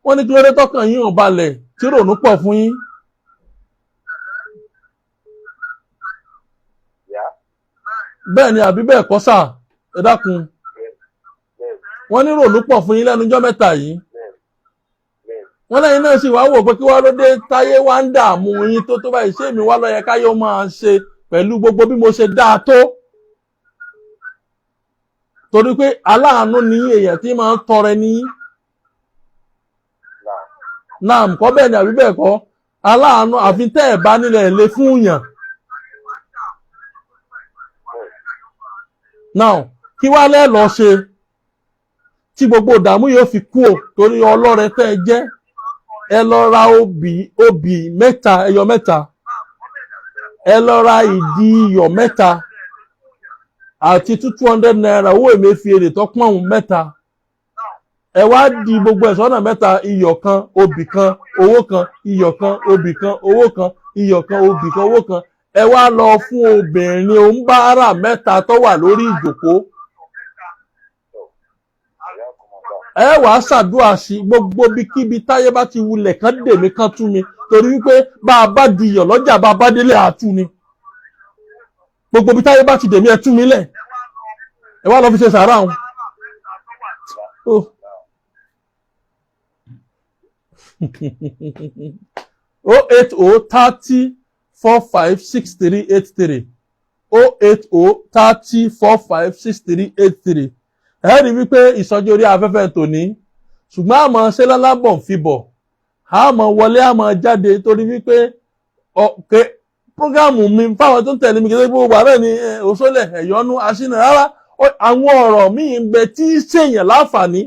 wọ́n ní kí ló dé tọ́kàn yín ò balẹ̀, tí rònú pọ̀ fún yín? Yà. Bẹ́ẹ̀ ni àbí bẹ́ẹ̀ kọ́ sà? Ẹ dákun. Bẹ́ẹ̀ni. Wọ́n ní rònú pọ̀ fún yín lẹ́nu ọjọ́ mẹ́ta yìí. Bẹ́ẹ̀ni, bẹ́ẹ̀ni. Wọ́n lẹ́yìn náà sì wá wò pé kí wá ló dé táyé wá ń dààmú yín tó tó báyìí. Ṣé èmi wá ló yẹ káyọ̀ máa ṣe pẹ̀lú gbogbo bí mo ṣe dáa tó? Torí pé aláàánú ni èèyàn tí máa ń tọrẹ ní. Náà. Náà kọ́, bẹ́ẹ̀ ni àbí bẹ́ẹ̀ kọ́? Aláàánú, àfi tẹ́ ẹ̀ bá nílẹ̀ lé fún yàn. Now, kí wá lẹ́ lọ ṣe tí gbogbo ìdààmú yóò fi kú o? Torí ọlọ́rẹ tẹ́ ẹ jẹ́, ẹ lọ ra obì, obì mẹ́ta, ẹyọ mẹ́ta. Ẹ lọ ra ìdí iyọ̀ mẹ́ta àti ₦200 owó Emefiele tó pọ̀n mẹ́ta. Ẹ wá di gbogbo ẹ̀ sọ́nà mẹ́ta: iyọ̀ kan, obì kan, owó kan; iyọ̀ kan, obì kan, owó kan; iyọ̀ kan, obì kan, owó kan. Ẹ wá lọ fún obìnrin oníbàárà mẹ́ta tó wà lórí ìjòkó. Ìyá kò mọ̀ gbà. Ẹ wàá ṣàdúrà sí gbogbo bíkíbi táyé bá ti wulẹ̀ kán dèmí kán tú mi, torí wípé bá a bá di iyọ̀ lọ́jà, bá a bá délé, àtú ni. Gbogbo bí táyé bá ti dèmí, ẹ tú mi lẹ̀. Ẹ wá lọ fi ṣe sàárà wọn. Oh. 080 30 45 63 83, 080 30 45 63 83. Ẹ rí wípé ìsọjí orí afẹ́fẹ́ tòní, ṣùgbọ́n àmọ́ ṣé lálábọ̀ ń fi bọ̀, àmọ́ wọlé àmọ́ jáde, torí wípé ọ̀kẹ́ prógámù mi fáwọn tó ń tẹ̀lé mi kìí ṣe gbogbo àárẹ̀ ni òṣòlẹ̀ ẹ̀yọ́nú aṣínà rárá. Àwọn ọ̀rọ̀ míì ń bẹ tí í ṣèyàn láǹfààní.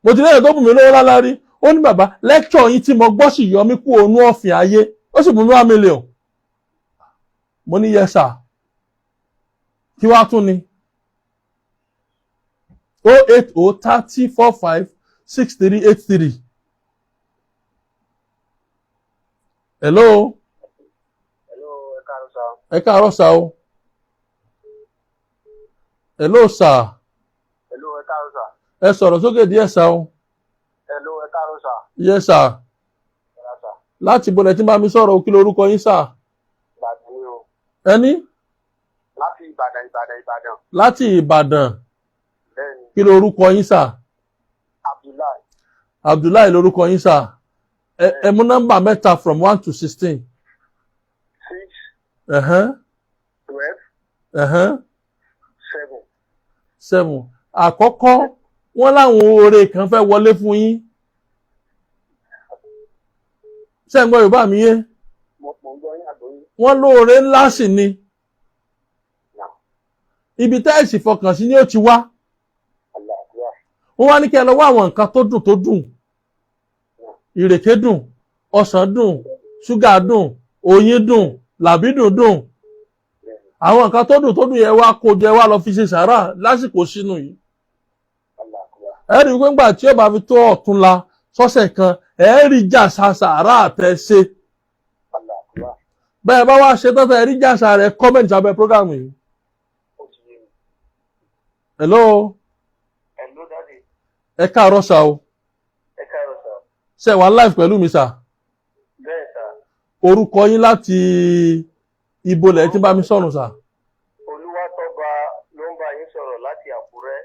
Mo ti lẹ́yìn tó bù mí lówó lálárí, ó ní bàbá lẹ́kṣọ̀ yín tí mo gbọ́ sì yọ mí kú ònú ọ̀fìn ayé, ó sì bù mí 1 million. Mo ní yes sir, kí wàá tún ni 080 30 45 63 83. Hello. Hello, ẹ káàárọ̀ sà. Ẹ káàárọ̀ sà o. Hello sà. Hello, ẹ káàárọ̀ sà. Ẹ sọ̀rọ̀ sókè díẹ̀ sà o. Hello, ẹ káàárọ̀ sà. Yes sà. Ẹ̀rọ sà. Láti bọ̀lẹ̀ tí bá mi sọ̀rọ̀, kí lorúkọ yín sà? Ìbàdàn ni o. Ẹni? Láti Ìbàdàn, Ìbàdàn, Ìbàdàn. Láti Ìbàdàn. Bẹ́ẹ̀ni. Kí lorúkọ yín sà? Abdullahi. Abdullahi lorúkọ yín sà. Ẹ mú nọ́mbà mẹ́ta from 1 to 16. 6, 12, 7. 7. Àkọ́kọ́, wọ́n láwọn oore kan fẹ́ wọlé fún yín. Ṣé ń gbọ́ Yorùbá mi yé? Mo ń gbọ́ yín, àgbọ̀yìn. Wọ́n lóore ńlá sì ni. Ibi tẹ́ ẹ̀sìn fọkàn sí ni ó ti wá. Àlàáfíà. Wọ́n wá ní kí ẹ lọ wá àwọn nǹkan tó dùn tó dùn. Ìrèké dùn, ọsàn dùn, ṣúgà dùn, oyin dùn, làbídùn dùn. Àwọn nǹkan tó dùn tó dùn yẹn wá kó jẹ, wá lọ fi ṣe sàárà lásìkò sínú yìí. Àlàáfíà. Ẹ rí i pé ńgbà tí ó bá fi tó ọ̀túnla sọ́sẹ̀ kan, ẹ rí jàṣà sàárà tẹ ṣe. Àlàáfíà. Bẹ́ẹ̀ bá wá ṣe tọ́tẹ̀ ẹ rí jàṣà rẹ̀, comment abẹ́ program yìí. Ó ti yé mi. Hello. Hello, daddy. Ẹ káàárọ̀ sà o. Ẹ káàárọ̀ sà. Ṣe wà live pẹ̀lú mi sà? Bẹ́ẹ̀ sà. Orúkọ yín, láti ibo lẹ̀ tí bá mi sọ̀rọ̀ sà? Olúwatọ́ba ló ń bá yín sọ̀rọ̀ láti Àkúrẹ́.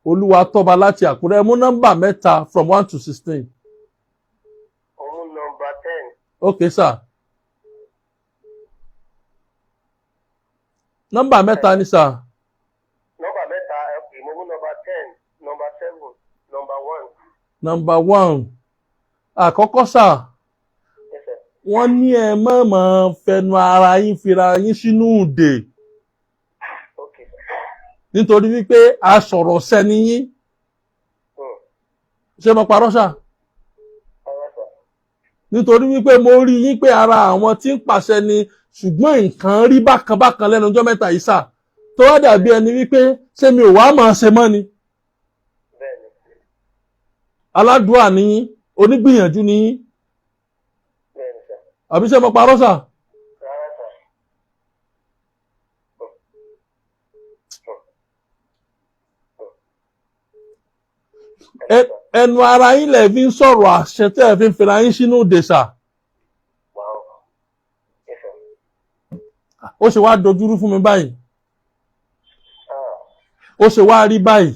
Olúwatọ́ba láti Àkúrẹ́. Mú nọ́mbà mẹ́ta from 1 to 16. Òun nọ́mbà 10. Ok sà, nọ́mbà mẹ́ta ni sà. Nọ́mbà mẹ́ta, ẹ pè, mo mú nọ́mbà 10, nọ́mbà 7, nọ́mbà 1. Nọ́mbà 1. Àkọ́kọ́ sà, Yes sir. wọ́n ní ẹ má máa fẹnu ara yín fira yín sínú ìdè, Ok sir. nítorí wípé a sọ̀rọ̀ sẹ́ni yín. Ṣé mo parọ́ sà? Ọ̀rọ̀ sà. Nítorí wípé mo rí yín pé ara àwọn tí ń pàṣẹ ni, ṣùgbọ́n nǹkan rí bákan bákan lẹ́nu ọjọ́ mẹ́ta yìí sà, tó wá dàbí ẹni wípé ṣé mi ò wá máa ṣe mọ́ ni. Bẹ́ẹ̀ni. Aládùúà ni yín, onígbìyànjú ni yín. Bẹ́ẹ̀ni sà. Àbí ṣé mo parọ́ sà? Rárá sà. Ẹnu ara yín lẹ̀ fi ń sọ̀rọ̀ àṣẹ tẹ́ ẹ fi ń fira yín sínú ìdè sà. Wow. Yes sir. Ó ṣe wá dojúrú fún mi báyìí. Ah. Ó ṣe wá rí báyìí,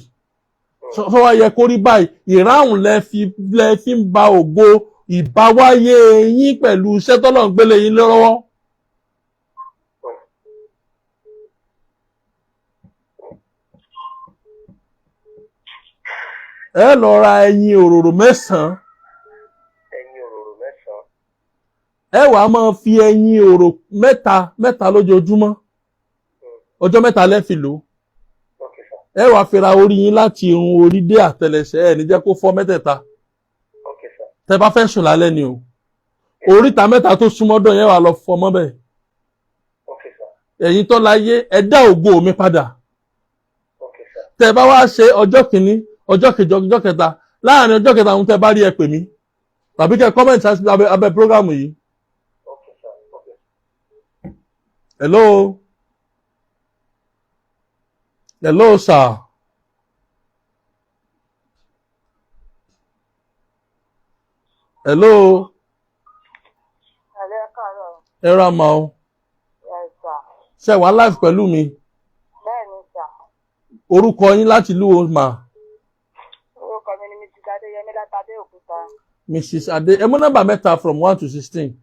sọ wá yẹ kó rí báyìí. Ìráhùn lẹ fi ń ba ògo ìbáwáyé yín pẹ̀lú iṣẹ́ tọ́lọ̀ ń gbélé yín lọ́wọ́. Ẹ lọ ra ẹyin òróró 9. Ẹyin òróró 9. Ẹ wàá máa fi ẹyin òrò mẹ́ta mẹ́ta lójoojúmọ́, ọjọ́ 3 lẹ́ fi lò ó. Ok sir. Ẹ wàá fi ra orí yín láti irun orí dé àtẹlẹsẹ̀, ẹ ní jẹ́ kó fọ́ mẹ́tẹ̀ẹ̀ta. Ok sir. Tẹ́ bá fẹ́ sùn lálẹ́ ni o, oríta mẹ́ta tó súnmọ́dọ̀ yẹn wà lọ fọ́ mọ́ bẹ́ẹ̀. Ok sir. Ẹ̀yin tó láyé, ẹ dá ògo mi padà. Ok sir. Tẹ́ bá wá ṣe ọjọ́ kìíní, ọjọ́ kejì, ọjọ́ kẹta, láàrin ọjọ́ kẹta ohun tẹ́ bá rí, ẹ pè mí tàbí kẹ́ comment abẹ́ program yìí. Ok sir. Ok. Hello, hello sir. Hello. Ẹ̀lẹ́, káàárọ̀. Ẹ ra ma o. Ẹ̀ sà. Ṣe wà live pẹ̀lú mi? Bẹ́ẹ̀ ni sà. Orúkọ yín láti ìlú wo mà? Orúkọ mi ni Mrs. Adéyẹmí látàbẹ́òkúta. Mrs. Adé, ẹ mú nọ́mbà mẹ́ta from 1 to 16.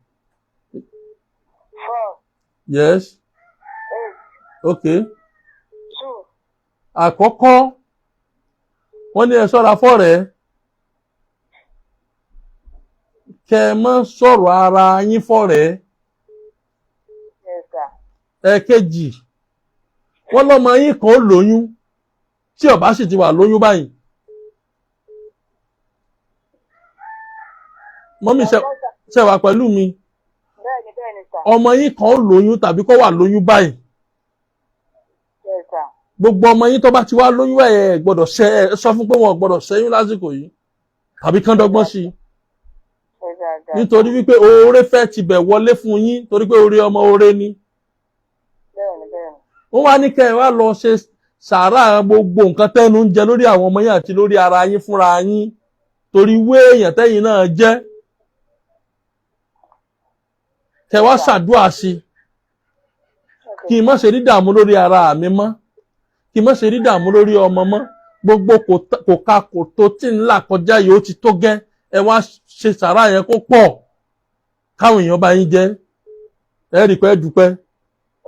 4, Yes. 8, Okay. 2. Àkọ́kọ́, wọ́n ní ẹ ṣọ́ra fọ́rẹ̀ẹ́, kẹ́ ẹ má sọ̀rọ̀ ara yín fọ́rẹ̀ẹ́. Yes, sir. Ẹ̀ẹ̀kejì, wọ́n lọ́mọ yín kan ó lóyún, tí ó bá sì ti wà lóyún báyìí. Mọ́mí, ṣe wà pẹ̀lú mi? Bẹ́ẹ̀ni, bẹ́ẹ̀ni, sir. Ọmọ yín kan ó lóyún tàbí kó wà lóyún báyìí. Yes, sir. Gbogbo ọmọ yín tó bá ti wá lóyún, ẹ gbọ́dọ̀ ṣe, ẹ sọ fún pé wọn ò gbọ́dọ̀ ṣẹ́yún lásìkò yìí tàbí kán dọ́gbọ́n sí i. Yes, sir. Nítorí wípé oore fẹ́ tibẹ̀ wọlé fún yín, torí pé oore ọmọ oore ni. Bẹ́ẹ̀ni, bẹ́ẹ̀ni. Wọ́n wá ní kẹ́ ẹ wá lọ ṣe sàárà gbogbo nǹkan tẹ́nu ń jẹ lórí àwọn ọmọ yín àti lórí ara yín fúnra yín, torí wé èèyàn tẹ́yìn náà jẹ́, kẹ́ wá ṣàdúrà sí i kí n má ṣe rí dààmú lórí ara mi mọ́, kí n má ṣe rí dààmú lórí ọmọ mọ́. Gbogbo kò ka kò tó tí ń là kọjá yìí, ó ti tó gẹ́. Ẹ wá ṣe sàárà yẹn kó pọ̀, káwọn èèyàn bá yín jẹ. Ẹ rí pé dúpẹ́.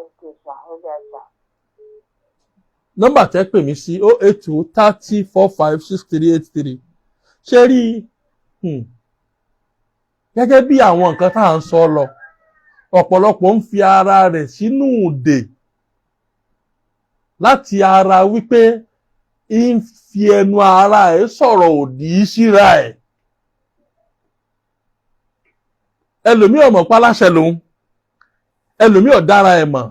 Okay, sir. Okay, sir. Nọ́mbà tẹ́ pè mí sí, 08230456383. Ṣé rí gẹ́gẹ́ bí àwọn nǹkan tá à ń sọ lọ, ọ̀pọ̀lọpọ̀ ń fi ara rẹ̀ sínú òde láti ara wípé ń fi ẹnu ara ẹ̀ sọ̀rọ̀ òdì síra ẹ̀. Ẹlòmíì ọmọ paláṣẹ lòun, ẹlòmíì ọ̀dára ẹ̀ mọ̀,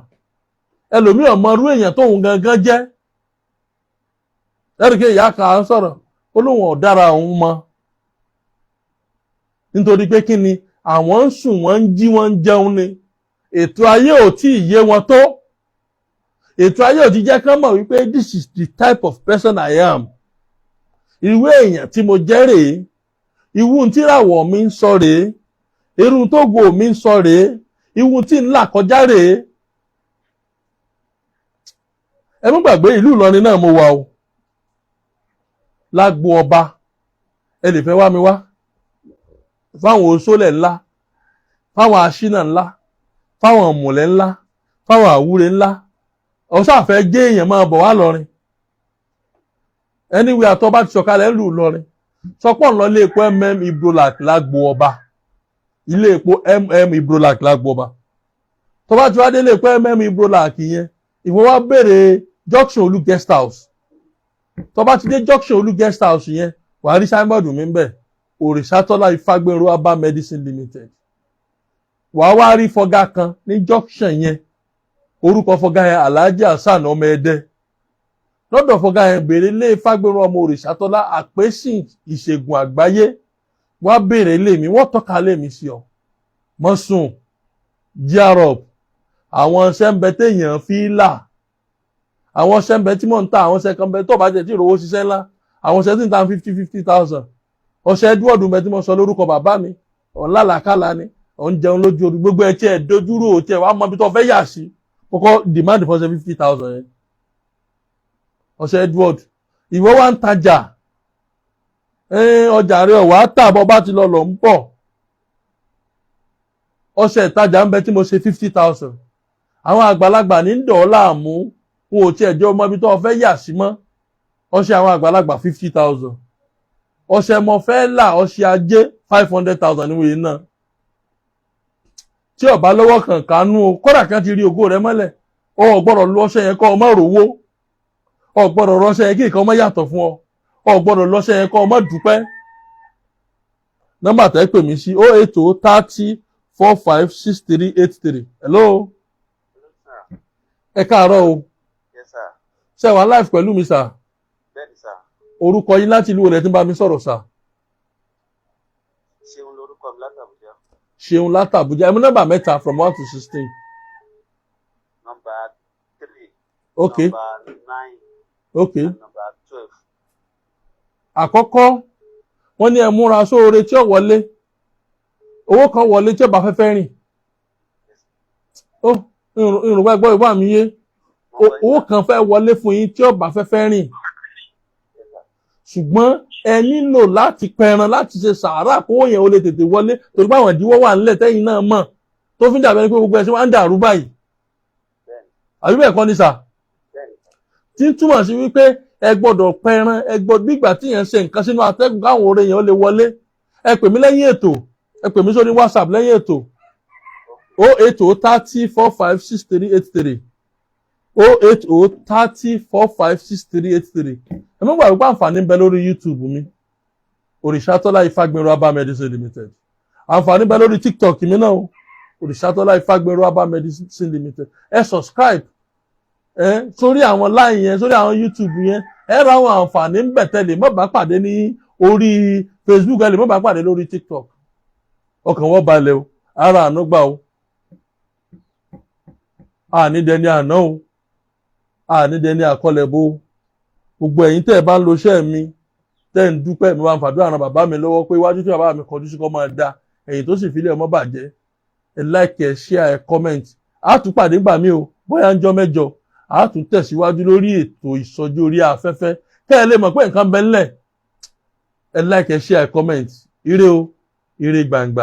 ẹlòmíì ọmọ irú èèyàn tóun gangan jẹ́. Ẹ̀ríkẹ́ ìyá kan à ń sọ̀rọ̀, ó lóun ọ̀dára òun mọ̀, nítorí pé kí ni? Àwọn ń sùn, wọ́n ń jí, wọ́n ń jẹun ni. Ètò ayé ò tí ì yé wọn tó. Ètò ayé ò ti jẹ́ kán mọ̀ wípé this is the type of person I am, irú èèyàn tí mo jẹ́ rèé, irú tíràwọ̀ mi ń sọ rèé, irú tógo mi ń sọ rèé, irú tí ń là kọjá rèé. Ẹ mú gbàgbé, ìlú Ìlọrin náà mo wà o, lágbo ọba. Ẹ lè fẹ́ wá mi wá fáwọn oṣólẹ̀ ńlá, fáwọn aṣínà ńlá, fáwọn ọ̀mùlẹ̀ ńlá, fáwọn àwúre ńlá. Ọ̀sáfẹ́ jẹ́ èèyàn, máa bọ̀ wá lọrin. Anyway, àtọ́ bá ti sọ̀kalẹ̀ ńlù lọrin, sọpọ̀ ńlọ ilé epo Ibrolac lágbo ọba, ilé epo Ibrolac lágbo ọba. Tó bá ti wá dé ilé epo Ibrolac yẹn, ìwọ wá béèrè Junction Olú Guest House. Tó bá ti dé Junction Olú Guest House yẹn, wàá rí signboard mi ń bẹ̀, Òrìṣàtọ́lá Ifágbénró Herbal Medicine Limited. Wàá wá rí fọgá kan ní junction yẹn, orúkọ fọgá yẹn Alhaji Hasan ọmọ Ẹdẹ. Lọ́dọ̀ fọgá yẹn, béèrè ilé Ifágbénró ọmọ Òrìṣàtọ́lá àpèsìn ìṣègùn àgbáyé. Wàá béèrè ilé mi, wọ́n tọ́ka ilé mi sí ọ. Mọ́sùn gear up. Àwọn sẹ́ńbẹ́ téèyàn fi là, àwọn sẹ́ńbẹ́ tí mò ń ta, àwọn sẹ́kànbẹ́ tó bá jẹ́ tí ìrówó ṣiṣẹ́ ńlá, àwọn ṣẹ́ tí ń ta 50,000. Ọṣẹ Edward mẹ tí mo sọ lórúkọ bàbá mi, ọ̀nlàlàkàlà ni ọ̀ ń jẹun lójú oru, gbogbo ẹ̀ tí ẹ̀ dojúrò tí ẹ̀ wá mọ ibi tó fẹ́ yà sí, kọ́kọ́ demand for ṣe 50,000 yẹn. Ọṣẹ Edward, ìwọ wá ń tajà, ọjà rẹ ọ̀wá tà, bọ́ bá ti lọ lọ ń bọ̀. Ọṣẹ ìtajà ń bẹ tí mo ṣe 50,000. Àwọn àgbàlagbà ní ń dọ̀ ọ́ láàmú, wọn ò tiẹ̀ jẹ́ ọmọ ibi tó fẹ́ yà sí mọ́. Ọṣẹ àwọn àgbàlagbà, 50,000. Ọṣẹ mo fẹ́ là, ọṣẹ ajé, 500,000 ní wòye náà. Tí ọba lọ́wọ́ kan kánú o, kódà kan ti rí ògo rẹ mọ́lẹ̀, o ò gbọ́dọ̀ lu ọṣẹ yẹn kọ́ ọ má rówó, o ò gbọ́dọ̀ rọṣẹ yẹn kí nǹkan má yàtọ̀ fún ọ, o ò gbọ́dọ̀ lọ́ṣẹ yẹn kọ́ ọ má dúpẹ́. Nọ́mbà tẹ́ pè mí sí, 08030456383. Hello, ẹ káàárọ̀ o. Yes, sir. Ṣé wàá live pẹ̀lú mi, sir? Bẹ́ẹ̀ni, sir. Orúkọ yín, láti ìlú rẹ̀ tí ń bá mi sọ̀rọ̀, sir? Ṣeun lórúkọ mi, láti Àbújá. Ṣeun láti Àbújá. Ẹ mú nọ́mbà mẹ́ta from 1 to 16. Nọ́mbà 3. Ok. Nọ́mbà 9. Ok. And nọ́mbà 12. Àkọ́kọ́, wọ́n ní ẹ múra sóore tí ó wọlé, owó kan wọlé tí ó bá fẹ́fẹ́ rìn. Ó ìrùn gbọ́ ìwà mi yé. Owó kan fẹ́ wọlé fún yín tí ó bá fẹ́fẹ́ rìn. Ṣùgbọ́n ẹ nílò láti pẹran, láti ṣe sàárà, kówó yẹn ó lè tètè wọlé, torí pé àwọn ìdíwọ́ wà nílẹ̀ tẹ́yìn náà mọ̀ tó fi ń dàbí ẹni pé gbogbo ẹ̀ ṣe wá ń dàrú báyìí. Àbí bẹ́ẹ̀ kọ́ ni, sà? Bẹ́ẹ̀ni. Tí ń túmọ̀ sí wípé ẹ gbọ́dọ̀ pẹran, ẹ gbọ́dọ̀ gbígbà tí yẹn ń ṣe nǹkan sínú atẹ́gùn káwọn oore yẹn ó lè wọlé. Ẹ pè mí lẹ́yìn ètò, ẹ pè mí sórí WhatsApp lẹ́yìn ètò, 08030456383, 08030456383. Ẹ má gbàgbé pé àǹfààní ń bẹ lórí YouTube mi, Òrìṣàtọ́lá Ifágbèrò Herbal Medicine Limited. Àǹfààní ń bẹ lórí TikTok mi náà o, Òrìṣàtọ́lá Ifágbèrò Herbal Medicine Limited. Ẹ subscribe ẹ sórí àwọn line yẹn, sórí àwọn YouTube yẹn. Ẹ ra àwọn àǹfààní ń bẹ tẹ́lẹ̀ má bá pàdé ní orí Facebook, ẹ lè má bá pàdé lórí TikTok. Ọkàn wọ́n balẹ̀ o, ara àánú gbà o, àní dẹni àná o, àní dẹni àkọlẹ̀ bó. Gbogbo ẹ̀yin tẹ́ ẹ bá ń lo iṣẹ́ mi, tẹ́ ẹ ń dúpẹ́ mi, wá ń fàdúrà ran bàbá mi lọ́wọ́ pé iwájú tí bàbá mi kọjú sí kọ́ máa da, ẹ̀yìn tó sì fi lé ọmọ bàjẹ́. Ẹ like, ẹ share, ẹ comment. Á tún pàdé gbà mí o, bóyá ń jọ́ mẹ́jọ, á tún tẹ̀síwájú lórí ètò ìsọjí orí afẹ́fẹ́, kẹ́ ẹ lè mọ̀ pé nǹkan bẹ ńlẹ̀. Ẹ like, ẹ share, ẹ comment. Ire o, ire gbàngbà.